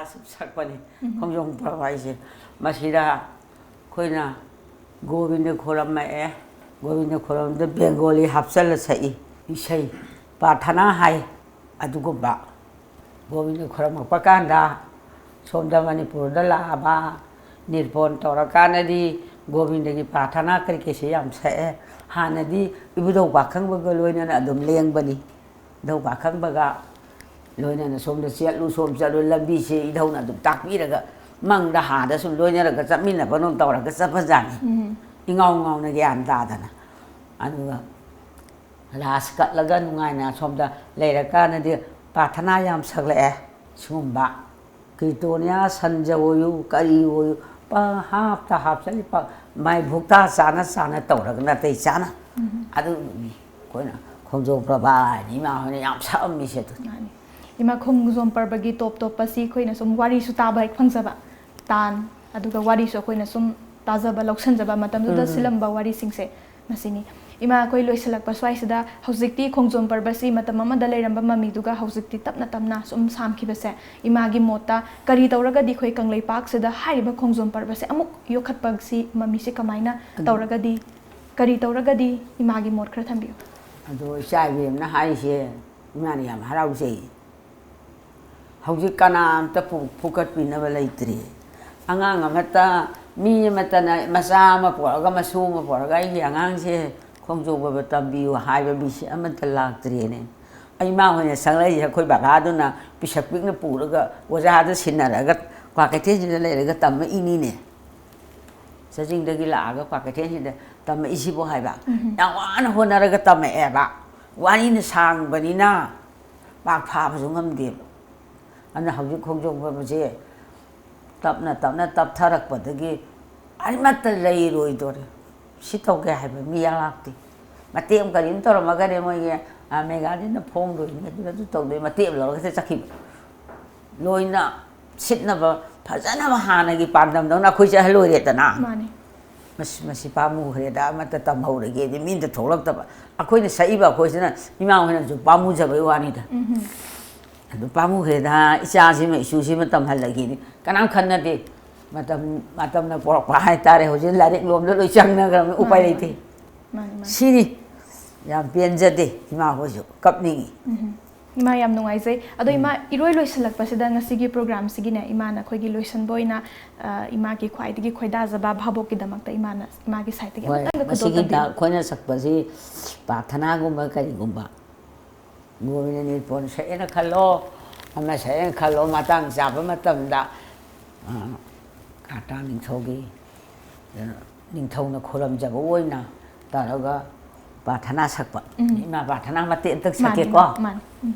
ꯁꯛꯄꯅꯤ꯫ ꯎꯝ꯫ ꯈꯣꯡꯖꯣꯝ ꯄꯔꯕ ꯍꯥꯏꯁꯦ꯫ ꯃꯁꯤꯗ ꯑꯩꯈꯣꯏꯅ ꯒꯣꯕꯤꯟꯗ ꯈꯣꯏꯔꯝꯃꯛꯑꯦ꯫ ꯒꯣꯕꯤꯟꯗ ꯈꯣꯏꯔꯝꯕꯗ ꯕꯦꯡꯒꯣꯂꯤ ꯍꯥꯞꯆꯜꯂ ꯁꯛꯏ꯫ ꯏꯁꯩ ꯄ꯭ꯔꯥꯊꯅꯥ ꯍꯥꯏ꯫ ꯑꯗꯨꯒꯨꯝꯕ ꯒꯣꯕꯤꯟꯗ ꯈꯣꯏꯔꯝꯃꯛꯄ ꯀꯥꯟꯗ ꯁꯣꯝꯗ ꯃꯅꯤꯄꯨꯔꯗ ꯂꯥꯛꯑꯕ ꯅꯤꯔꯄꯣꯟ ꯇꯧꯔꯀꯥꯟꯗꯗꯤ ꯒꯣꯕꯤꯟꯗꯒꯤ ꯄ꯭ꯔꯥꯊꯅꯥ ꯀꯔꯤ ꯀꯩꯁꯦ ꯌꯥꯝ ꯁꯛꯑꯦ꯫ ꯍꯥꯟꯅꯗꯤ ꯏꯕꯨꯙꯧ ꯄꯥꯈꯪꯕꯒ ꯂꯣꯏꯅꯅ ꯑꯗꯨꯝ ꯂꯦꯡꯕꯅꯤ꯫ ꯏꯙꯧ ꯄꯥꯈꯪꯕꯒ ꯂꯣꯏꯅꯅ ꯁꯣꯝꯗ ꯆꯠꯂꯨ, ꯁꯣꯝ ꯆꯠꯂꯨ, ꯂꯝꯕꯤꯁꯦ ꯏꯙꯧꯅ ꯑꯗꯨꯝ ꯇꯥꯛꯄꯤꯔꯒ, ꯃꯪꯗ ꯍꯥꯗ ꯁꯨꯝ ꯂꯣꯏꯅꯔꯒ ꯆꯠꯃꯤꯟꯅꯕ ꯑꯗꯨꯝ ꯇꯧꯔꯒ ꯆꯠꯄꯖꯥꯠꯅꯤ꯫ ꯎꯝ꯫ ꯏꯉꯥꯎ ꯉꯥꯎꯅ ꯒ꯭ꯌꯥꯟ ꯇꯥꯗꯅ꯫ ꯑꯗꯨꯒ ꯂꯥꯁ ꯀꯠꯂꯒ ꯅꯨꯡꯉꯥꯏꯅ ꯁꯣꯝꯗ ꯂꯩꯔꯀꯥꯟꯗꯗꯤ ꯄ꯭ꯔꯥꯊꯅꯥ ꯌꯥꯝ ꯁꯛꯂꯛꯑꯦ꯫ ꯁꯤꯒꯨꯝꯕ ꯀꯤꯔꯇꯣꯅꯤꯌꯥ ꯁꯟꯖ ꯑꯣꯏꯌꯨ, ꯀꯔꯤ ꯑꯣꯏꯌꯨ, ꯄꯪꯍꯥꯞꯇ ꯍꯥꯞꯆꯜꯂꯤ, ꯄ-, ꯃꯥꯏ ꯚꯨꯛꯇꯥ ꯆꯥꯅ ꯆꯥꯅ ꯇꯧꯔꯒ ꯅꯥꯇꯩ ꯆꯥꯅ꯫ ꯎꯝ꯫ ꯑꯗꯨꯅꯤ ꯑꯩꯈꯣꯏꯅ ꯈꯣꯡꯖꯣꯝ ꯄ꯭ꯔꯕ ꯍꯥꯏꯅ ꯏꯃꯥ ꯍꯣꯏꯅ ꯌꯥꯝ ꯁꯛꯑꯝꯃꯤꯁꯦ ꯑꯗꯨꯅꯤ꯫ ꯃꯥꯅꯤ꯫ ꯏꯃꯥ, ꯈꯣꯡꯖꯣꯝ ꯄꯔꯕꯒꯤ ꯇꯣꯞ ꯇꯣꯞꯄꯁꯤ ꯑꯩꯈꯣꯏꯅ ꯁꯨꯝ ꯋꯥꯔꯤꯁꯨ ꯇꯥꯕ ꯍꯦꯛ ꯐꯪꯖꯕ ꯇꯥꯟ, ꯑꯗꯨꯒ ꯋꯥꯔꯤꯁꯨ ꯑꯩꯈꯣꯏꯅ ꯁꯨꯝ ꯇꯥꯖꯕ, ꯂꯧꯁꯤꯟꯖꯕ ꯃꯇꯝꯗꯨꯗ ꯎꯝ꯫ ꯁꯤꯜꯂꯝꯕ ꯋꯥꯔꯤꯁꯤꯡꯁꯦ ꯃꯁꯤꯅꯤ꯫ ꯏꯃꯥ, ꯑꯩꯈꯣꯏ ꯂꯣꯏꯁꯤꯜꯂꯛꯄ ꯁ꯭ꯋꯥꯏꯁꯤꯗ ꯍꯧꯖꯤꯛꯇꯤ ꯈꯣꯡꯖꯣꯝ ꯄꯔꯕꯁꯤ ꯃꯇꯝ ꯑꯃꯗ ꯂꯩꯔꯝꯕ ꯃꯃꯤꯗꯨꯒ ꯍꯧꯖꯤꯛꯇꯤ ꯇꯞꯅ ꯇꯞꯅ ꯁꯨꯝ ꯁꯥꯝꯈꯤꯕꯁꯦ, ꯏꯃꯥꯒꯤ ꯃꯣꯠꯇ ꯀꯔꯤ ꯇꯧꯔꯒꯗꯤ ꯑꯩꯈꯣꯏ ꯀꯪꯂꯩꯄꯥꯛꯁꯤꯗ ꯍꯥꯏꯔꯤꯕ ꯈꯣꯡꯖꯣꯝ ꯄꯔꯕꯁꯦ ꯑꯃꯨꯛ ꯌꯣꯛꯈꯠꯄꯁꯤ ꯃꯃꯤꯁꯦ ꯀꯃꯥꯏꯅ ꯑꯗꯨ ꯇꯧꯔꯒꯗꯤ, ꯀꯔꯤ ꯇꯧꯔꯒꯗꯤ, ꯏꯃꯥꯒꯤ ꯃꯣꯠ ꯈꯔ ꯊꯝꯕꯤꯌꯨ꯫ ꯑꯗꯣ ꯏꯆꯥ ꯏꯕꯦꯝꯅ ꯍꯥꯏꯔꯤꯁꯦ ꯏꯃꯥꯅ ꯌꯥꯝ ꯍꯔꯥꯎꯖꯩ꯫ ꯍꯧꯖꯤꯛ ꯀꯅꯥꯝꯇ ꯐꯨ-, ꯐꯨꯀꯠꯄꯤꯅꯕ ꯂꯩꯇ꯭ꯔꯦ꯫ ꯑꯉꯥꯡ ꯑꯃꯠꯇ, ꯃꯤ ꯑꯃꯠꯇꯅ ꯃꯆꯥ ꯑꯃ ꯄꯣꯔꯛꯑꯒ, ꯃꯁꯨ ꯑꯃ ꯄꯣꯔꯛꯑꯒ, "ꯑꯩꯒꯤ ꯑꯉꯥꯡꯁꯦ ꯈꯣꯡꯖꯣꯝ ꯄꯔꯕ ꯇꯝꯕꯤꯌꯨ" ꯍꯥꯏꯕ ꯃꯤꯁꯦ ꯑꯃꯠꯇ ꯂꯥꯛꯇ꯭ꯔꯦꯅꯦ꯫ ꯑꯩ ꯏꯃꯥ ꯍꯣꯏꯅ ꯁꯪꯂꯛꯏꯁꯦ ꯑꯩꯈꯣꯏ ꯕꯕꯥꯗꯨꯅ ꯄꯤꯁꯛ ꯄꯤꯛꯅ ꯄꯨꯔꯒ ꯑꯣꯖꯥꯗ ꯁꯤꯟꯅꯔꯒ ꯀ꯭ꯋꯥꯀꯩꯊꯦꯜꯁꯤꯗ ꯂꯩꯔꯒ ꯇꯝꯃꯛꯏꯅꯤꯅꯦ꯫ ꯆꯥꯖꯤꯡꯗꯒꯤ ꯂꯥꯛꯑꯒ ꯀ꯭ꯋꯥꯀꯩꯊꯦꯜꯁꯤꯗ ꯇꯝꯃꯛꯏꯁꯤꯕꯨ ꯍꯥꯏꯕ꯫ ꯎꯝ꯫ ꯌꯥꯝ ꯋꯥꯅ ꯍꯣꯠꯅꯔꯒ ꯇꯝꯃꯛꯑꯦꯕ꯫ ꯋꯥꯔꯤꯅ ꯁꯥꯡꯕꯅꯤꯅ ꯄꯥꯛ ꯐꯥꯕꯁꯨ ꯉꯝꯗꯦꯕ꯫ ꯑꯗꯨꯅ ꯍꯧꯖꯤꯛ ꯈꯣꯡꯖꯣꯝ ꯄꯔꯕꯁꯦ ꯇꯞꯅ ꯇꯞꯅ ꯇꯞꯊꯔꯛꯄꯗꯒꯤ ꯑꯃꯠꯇ ꯂꯩꯔꯣꯏꯗꯣꯔꯦ꯫ ꯁꯤ ꯇꯧꯒꯦ ꯍꯥꯏꯕ ꯃꯤ ꯂꯥꯛꯇꯦ꯫ ꯃꯇꯦꯛ ꯑꯃ ꯀꯔꯤꯝ ꯇꯧꯔꯝꯃꯒꯅꯦ ꯃꯣꯏꯒꯤ, ꯑ, ꯃꯦꯒꯥꯗꯤꯅ ꯐꯣꯡꯗꯣꯏꯅꯤ, ꯑꯗꯨꯅ ꯑꯗꯨ ꯇꯧꯗꯣꯏ, ꯃꯇꯦꯛ ꯑꯃ ꯂꯧꯔꯒ ꯍꯦꯛꯇ ꯆꯠꯈꯤꯕ꯫ ꯂꯣꯏꯅ ꯁꯤꯠꯅꯕ, ꯐꯖꯅꯕ ꯍꯥꯟꯅꯒꯤ ꯄꯥꯟꯗꯝꯗꯧꯅ ꯑꯩꯈꯣꯏ ꯆꯠꯍꯜꯂꯣꯏꯔꯦꯗꯅ꯫ ꯃꯥꯅꯤ꯫ ꯃꯁꯤ, ꯃꯁꯤ ꯄꯥꯝꯃꯨꯈ꯭ꯔꯦꯗ, ꯑꯃꯠꯇ ꯇꯝꯍꯧꯔꯒꯦꯗꯤ ꯃꯤ ꯑꯝꯇ ꯊꯣꯛꯂꯛꯇꯕ꯫ ꯑꯩꯈꯣꯏꯅ ꯁꯛꯏꯕ ꯑꯩꯈꯣꯏꯁꯤꯅ ꯏꯃꯥ ꯍꯣꯏꯅꯁꯨ ꯄꯥꯝꯃꯨꯖꯕꯩ ꯋꯥꯅꯤꯗ꯫ ꯎꯝ꯫ ꯑꯗꯨ ꯄꯥꯝꯃꯨꯈ꯭ꯔꯦꯗ, ꯏꯆꯥꯁꯤꯃ ꯏꯁꯨꯁꯤꯃ ꯇꯝꯍꯜꯂꯒꯦꯅꯦ꯫ ꯀꯅꯥꯝ ꯈꯟꯅꯗꯦ꯫ ꯃꯇꯝ, ꯃꯇꯝꯅ ꯄꯣꯔꯛꯄ ꯍꯥꯏꯇꯥꯔꯦ꯫ ꯍꯧꯖꯤꯛ ꯂꯥꯏꯔꯤꯛ ꯂꯣꯝꯗ ꯂꯣꯏ ꯆꯪꯅꯈ꯭ꯔꯕꯅꯤ, ꯎꯄꯥꯏ ꯃꯥꯅꯤ, ꯂꯩꯇꯦ꯫ ꯃꯥꯅꯤ, ꯃꯥꯅꯤ꯫ ꯁꯤꯅꯤ꯫ ꯌꯥꯝ ꯄꯦꯟꯖꯗꯦ, ꯏꯃꯥ ꯍꯣꯏꯁꯨ ꯀꯞꯅꯤꯡꯉꯤ꯫ ꯎꯝ꯫ ꯏꯃꯥ, ꯌꯥꯝ ꯅꯨꯡꯉꯥꯏꯖꯩ꯫ ꯑꯗꯣ ꯎꯝ꯫ ꯏꯃꯥ, ꯏꯔꯣꯏ ꯂꯣꯏꯁꯤꯜꯂꯛꯄꯁꯤꯗ ꯉꯁꯤꯒꯤ ꯄ꯭ꯔꯣꯒ꯭ꯔꯥꯝꯁꯤꯒꯤꯅꯦ, ꯏꯃꯥꯅ ꯑꯩꯈꯣꯏꯒꯤ ꯂꯣꯏꯁꯤꯟꯕ ꯑꯣꯏꯅ, ꯑ, ꯏꯃꯥꯒꯤ ꯈ꯭ꯋꯥꯏꯗꯒꯤ ꯈꯣꯏꯗꯥꯖꯕ ꯚꯥꯕꯣꯛꯀꯤꯗꯃꯛꯇ ꯏꯃꯥꯅ, ꯏꯃꯥꯒꯤ ꯁꯥꯏꯠꯇꯒꯤ ꯍꯣꯏ, ꯑꯃꯇꯪꯒ ꯈꯨꯗꯣꯜ ꯃꯁꯤꯒꯤꯗ ꯇꯝꯕꯤꯌꯨ꯫ ꯑꯩꯈꯣꯏꯅ ꯁꯛꯄꯁꯤ ꯄ꯭ꯔꯥꯔꯊꯅꯥꯒꯨꯝꯕ ꯀꯔꯤꯒꯨꯝꯕ ꯒꯣꯕꯤꯟꯗ ꯅꯤꯔꯄꯣꯟ ꯁꯛꯑꯦꯅ ꯈꯜꯂꯣ, ꯑꯃ ꯁꯛꯑꯦꯅ ꯈꯜꯂꯣ, ꯃꯇꯥꯡ ꯆꯥꯕ ꯃꯇꯝꯗ, ꯑ, ꯀꯔꯇꯥ ꯅꯤꯡꯊꯧꯒꯤ, ꯑ, ꯅꯤꯡꯊꯧꯅ ꯈꯨꯔꯨꯝꯖꯕ ꯑꯣꯏꯅ ꯇꯧꯔꯒ ꯄ꯭ꯔꯥꯔꯊꯅꯥ ꯁꯛꯄ꯫ ꯎꯝ꯫ ꯏꯃꯥ ꯄ꯭ꯔꯥꯔꯊꯅꯥ ꯃꯇꯦꯛ ꯑꯝꯇꯪ ꯃꯥꯅꯤ, ꯁꯛꯀꯦꯀꯣ꯫ ꯃꯥꯅꯤ, ꯃꯥꯅꯤ꯫ ꯎꯝ꯫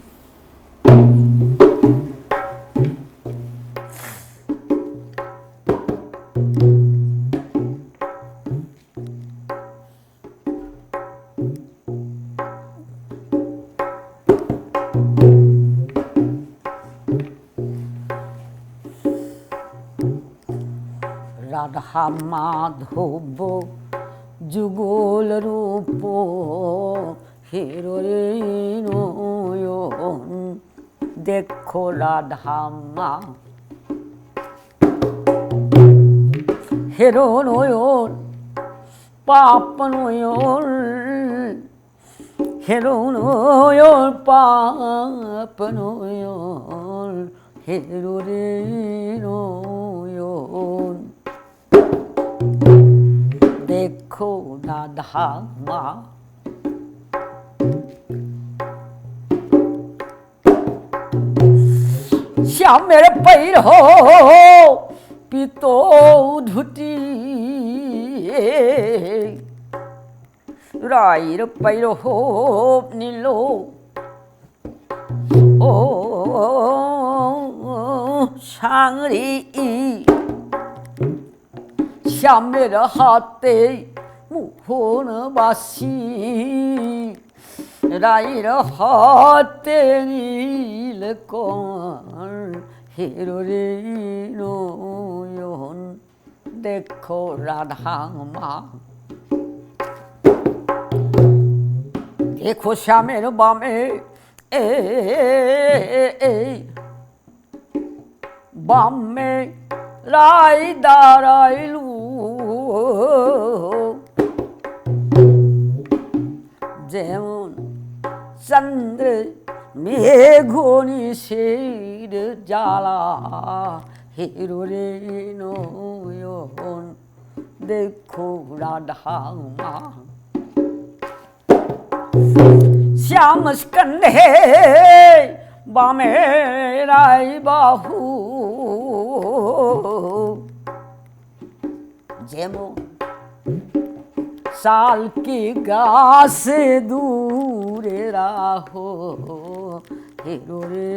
রাধা মাধব যুগল রূপ, হেরো রে নয়ন। দেখো রাধা মা, হেরো নয়ন, পাপ নয়ন, হেরো নয়ন, পাপ নয়ন, হেরো রে নয়ন। দেখো রাধা মা, শ্যামের পৈর পিত ধুতি, রাইর পৈর নীল, ও সাংরি, শ্যামের হাতে মোহন বাসি, রাইর হাতে নীল কর, হেরো রে নয়ন। দেখো রাধা মা, দেখো শ্যামের বামে ए, ए, ए, बामे राई दाराई लू, जेवन चंद्र मेघोनी शेर जाला, हिरो रे नोयोन। देखो राधा माँ श्याम स्कंदे बामे राई बाहू, जेमो साल की गास दूर राहो, हिरो रे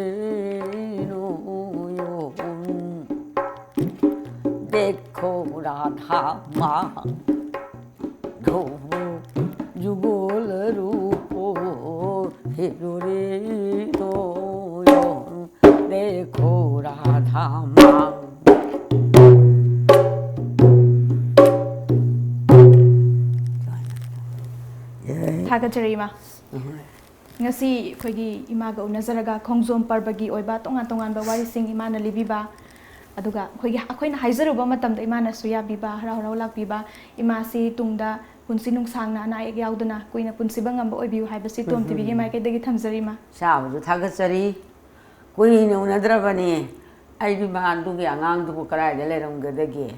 नोयोन। देखो राधा माँ धोबो जुगोल रूपो, हिरो रे नोयोन। देखो राधा माँ। ꯊꯥꯒꯠꯆꯔꯤ, ꯏꯃꯥ꯫ ꯉꯁꯤ ꯑꯩꯈꯣꯏꯒꯤ ꯏꯃꯥꯒ ꯎꯅꯖꯔꯒ ꯈꯣꯡꯖꯣꯝ ꯄꯔꯕꯒꯤ ꯑꯣꯏꯕ ꯇꯣꯉꯥꯟ ꯇꯣꯉꯥꯟꯕ ꯋꯥꯔꯤꯁꯤꯡ ꯏꯃꯥꯅ ꯂꯤꯕꯤꯕ, ꯑꯗꯨꯒ ꯑꯩꯈꯣꯏꯒꯤ, ꯑꯩꯈꯣꯏꯅ ꯍꯥꯏꯖꯔꯨꯕ ꯃꯇꯝꯗ ꯏꯃꯥꯅꯁꯨ ꯌꯥꯕꯤꯕ, ꯍꯔꯥꯎ ꯍꯔꯥꯎ ꯂꯥꯛꯄꯤꯕ, ꯏꯃꯥꯁꯤ ꯇꯨꯡꯗ ꯄꯨꯟꯁꯤ ꯅꯨꯡꯁꯥꯡꯅ ꯑꯅꯥ ꯑꯌꯦꯛ ꯌꯥꯎꯗꯅ ꯀꯨꯏꯅ ꯄꯨꯟꯁꯤꯕ ꯉꯝꯕ ꯑꯣꯏꯕꯤꯌꯨ ꯍꯥꯏꯕꯁꯤ ꯇꯣꯝ ꯇꯤꯚꯤꯒꯤ ꯃꯥꯏꯀꯩꯗꯒꯤ ꯊꯝꯖꯔꯤ, ꯏꯃꯥ꯫ ꯆꯥꯕꯁꯨ ꯊꯥꯒꯠꯆꯔꯤ꯫ ꯀꯨꯏꯅ ꯎꯅꯗ꯭ꯔꯕꯅꯤ꯫ ꯑꯩꯗꯤ ꯃꯥ ꯑꯗꯨꯒꯤ ꯑꯉꯥꯡꯗꯨꯕꯨ ꯀꯗꯥꯏꯗ ꯂꯩꯔꯝꯒꯗꯒꯦ?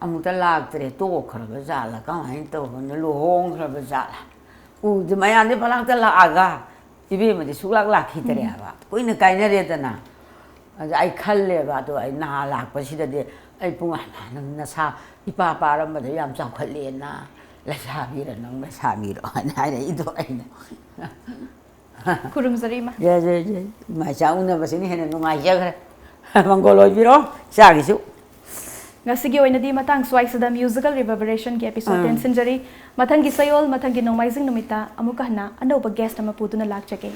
ꯑꯃꯨꯛꯇ ꯂꯥꯛꯇ꯭ꯔꯦ꯫ ꯇꯣꯛꯈ꯭ꯔꯕ ꯖꯥꯠꯂ? ꯀꯃꯥꯏꯅ ꯇꯧꯕꯅꯣ? ꯂꯨꯍꯣꯡꯈ꯭ꯔꯕ ꯖꯥꯠꯂ? ꯎꯗꯤ ꯃꯌꯥꯝꯗꯤ ꯐꯂꯥꯛꯇ ꯂꯥꯛꯑꯒ ꯏꯕꯦꯝꯃꯗꯤ ꯁꯨꯛꯂꯥꯛ ꯂꯥꯛꯈꯤꯗ꯭ꯔꯦꯕ꯫ ꯀꯨꯏꯅ ꯀꯥꯏꯅꯔꯦꯗꯅ꯫ ꯑꯗ ꯑꯩ ꯈꯜꯂꯦꯕ, ꯑꯗꯣ ꯑꯩ ꯅꯍꯥꯟ ꯂꯥꯛꯄꯁꯤꯗꯗꯤ ꯑꯩ ꯄꯨꯡ, "ꯅꯪ ꯅꯁꯥ ꯏꯄꯥ ꯄꯥꯔꯝꯕꯗ ꯌꯥꯝ ꯆꯥꯎꯈꯠꯂꯦꯅ, ꯂꯩꯁꯥꯕꯤꯔ ꯅꯪ, ꯂꯩꯁꯥꯕꯤꯔꯣ?" ꯍꯥꯏꯅ ꯍꯥꯏꯔꯛꯏꯗꯣ ꯑꯩꯅ꯫ ꯈꯨꯔꯨꯝꯖꯔꯤ, ꯏꯃꯥ꯫ ꯖꯩ, ꯖꯩ, ꯖꯩ꯫ ꯏꯃꯥ ꯏꯆꯥ ꯎꯅꯕꯁꯤꯅ ꯍꯦꯟꯅ ꯅꯨꯡꯉꯥꯏꯖꯈ꯭ꯔꯦ꯫ ꯃꯪꯒꯣꯜ ꯑꯣꯏꯕꯤꯔꯣ ꯏꯆꯥꯒꯤꯁꯨ꯫ ꯉꯁꯤꯒꯤ ꯑꯣꯏꯅꯗꯤ ꯃꯇꯥꯡ ꯁ꯭ꯋꯥꯏꯁꯤꯗ Musical Reverberationꯒꯤ episode ꯑꯥ꯫ ꯇꯦꯟꯁꯤꯟꯖꯔꯤ꯫ ꯃꯊꯪꯒꯤ ꯆꯌꯣꯜ, ꯃꯊꯪꯒꯤ ꯅꯣꯡꯃꯥꯏꯖꯤꯡ ꯅꯨꯃꯤꯠꯇ ꯑꯃꯨꯛꯀ ꯍꯟꯅ ꯑꯅꯧꯕ guest ꯑꯃ ꯄꯨꯗꯨꯅ ꯂꯥꯛꯆꯒꯦ꯫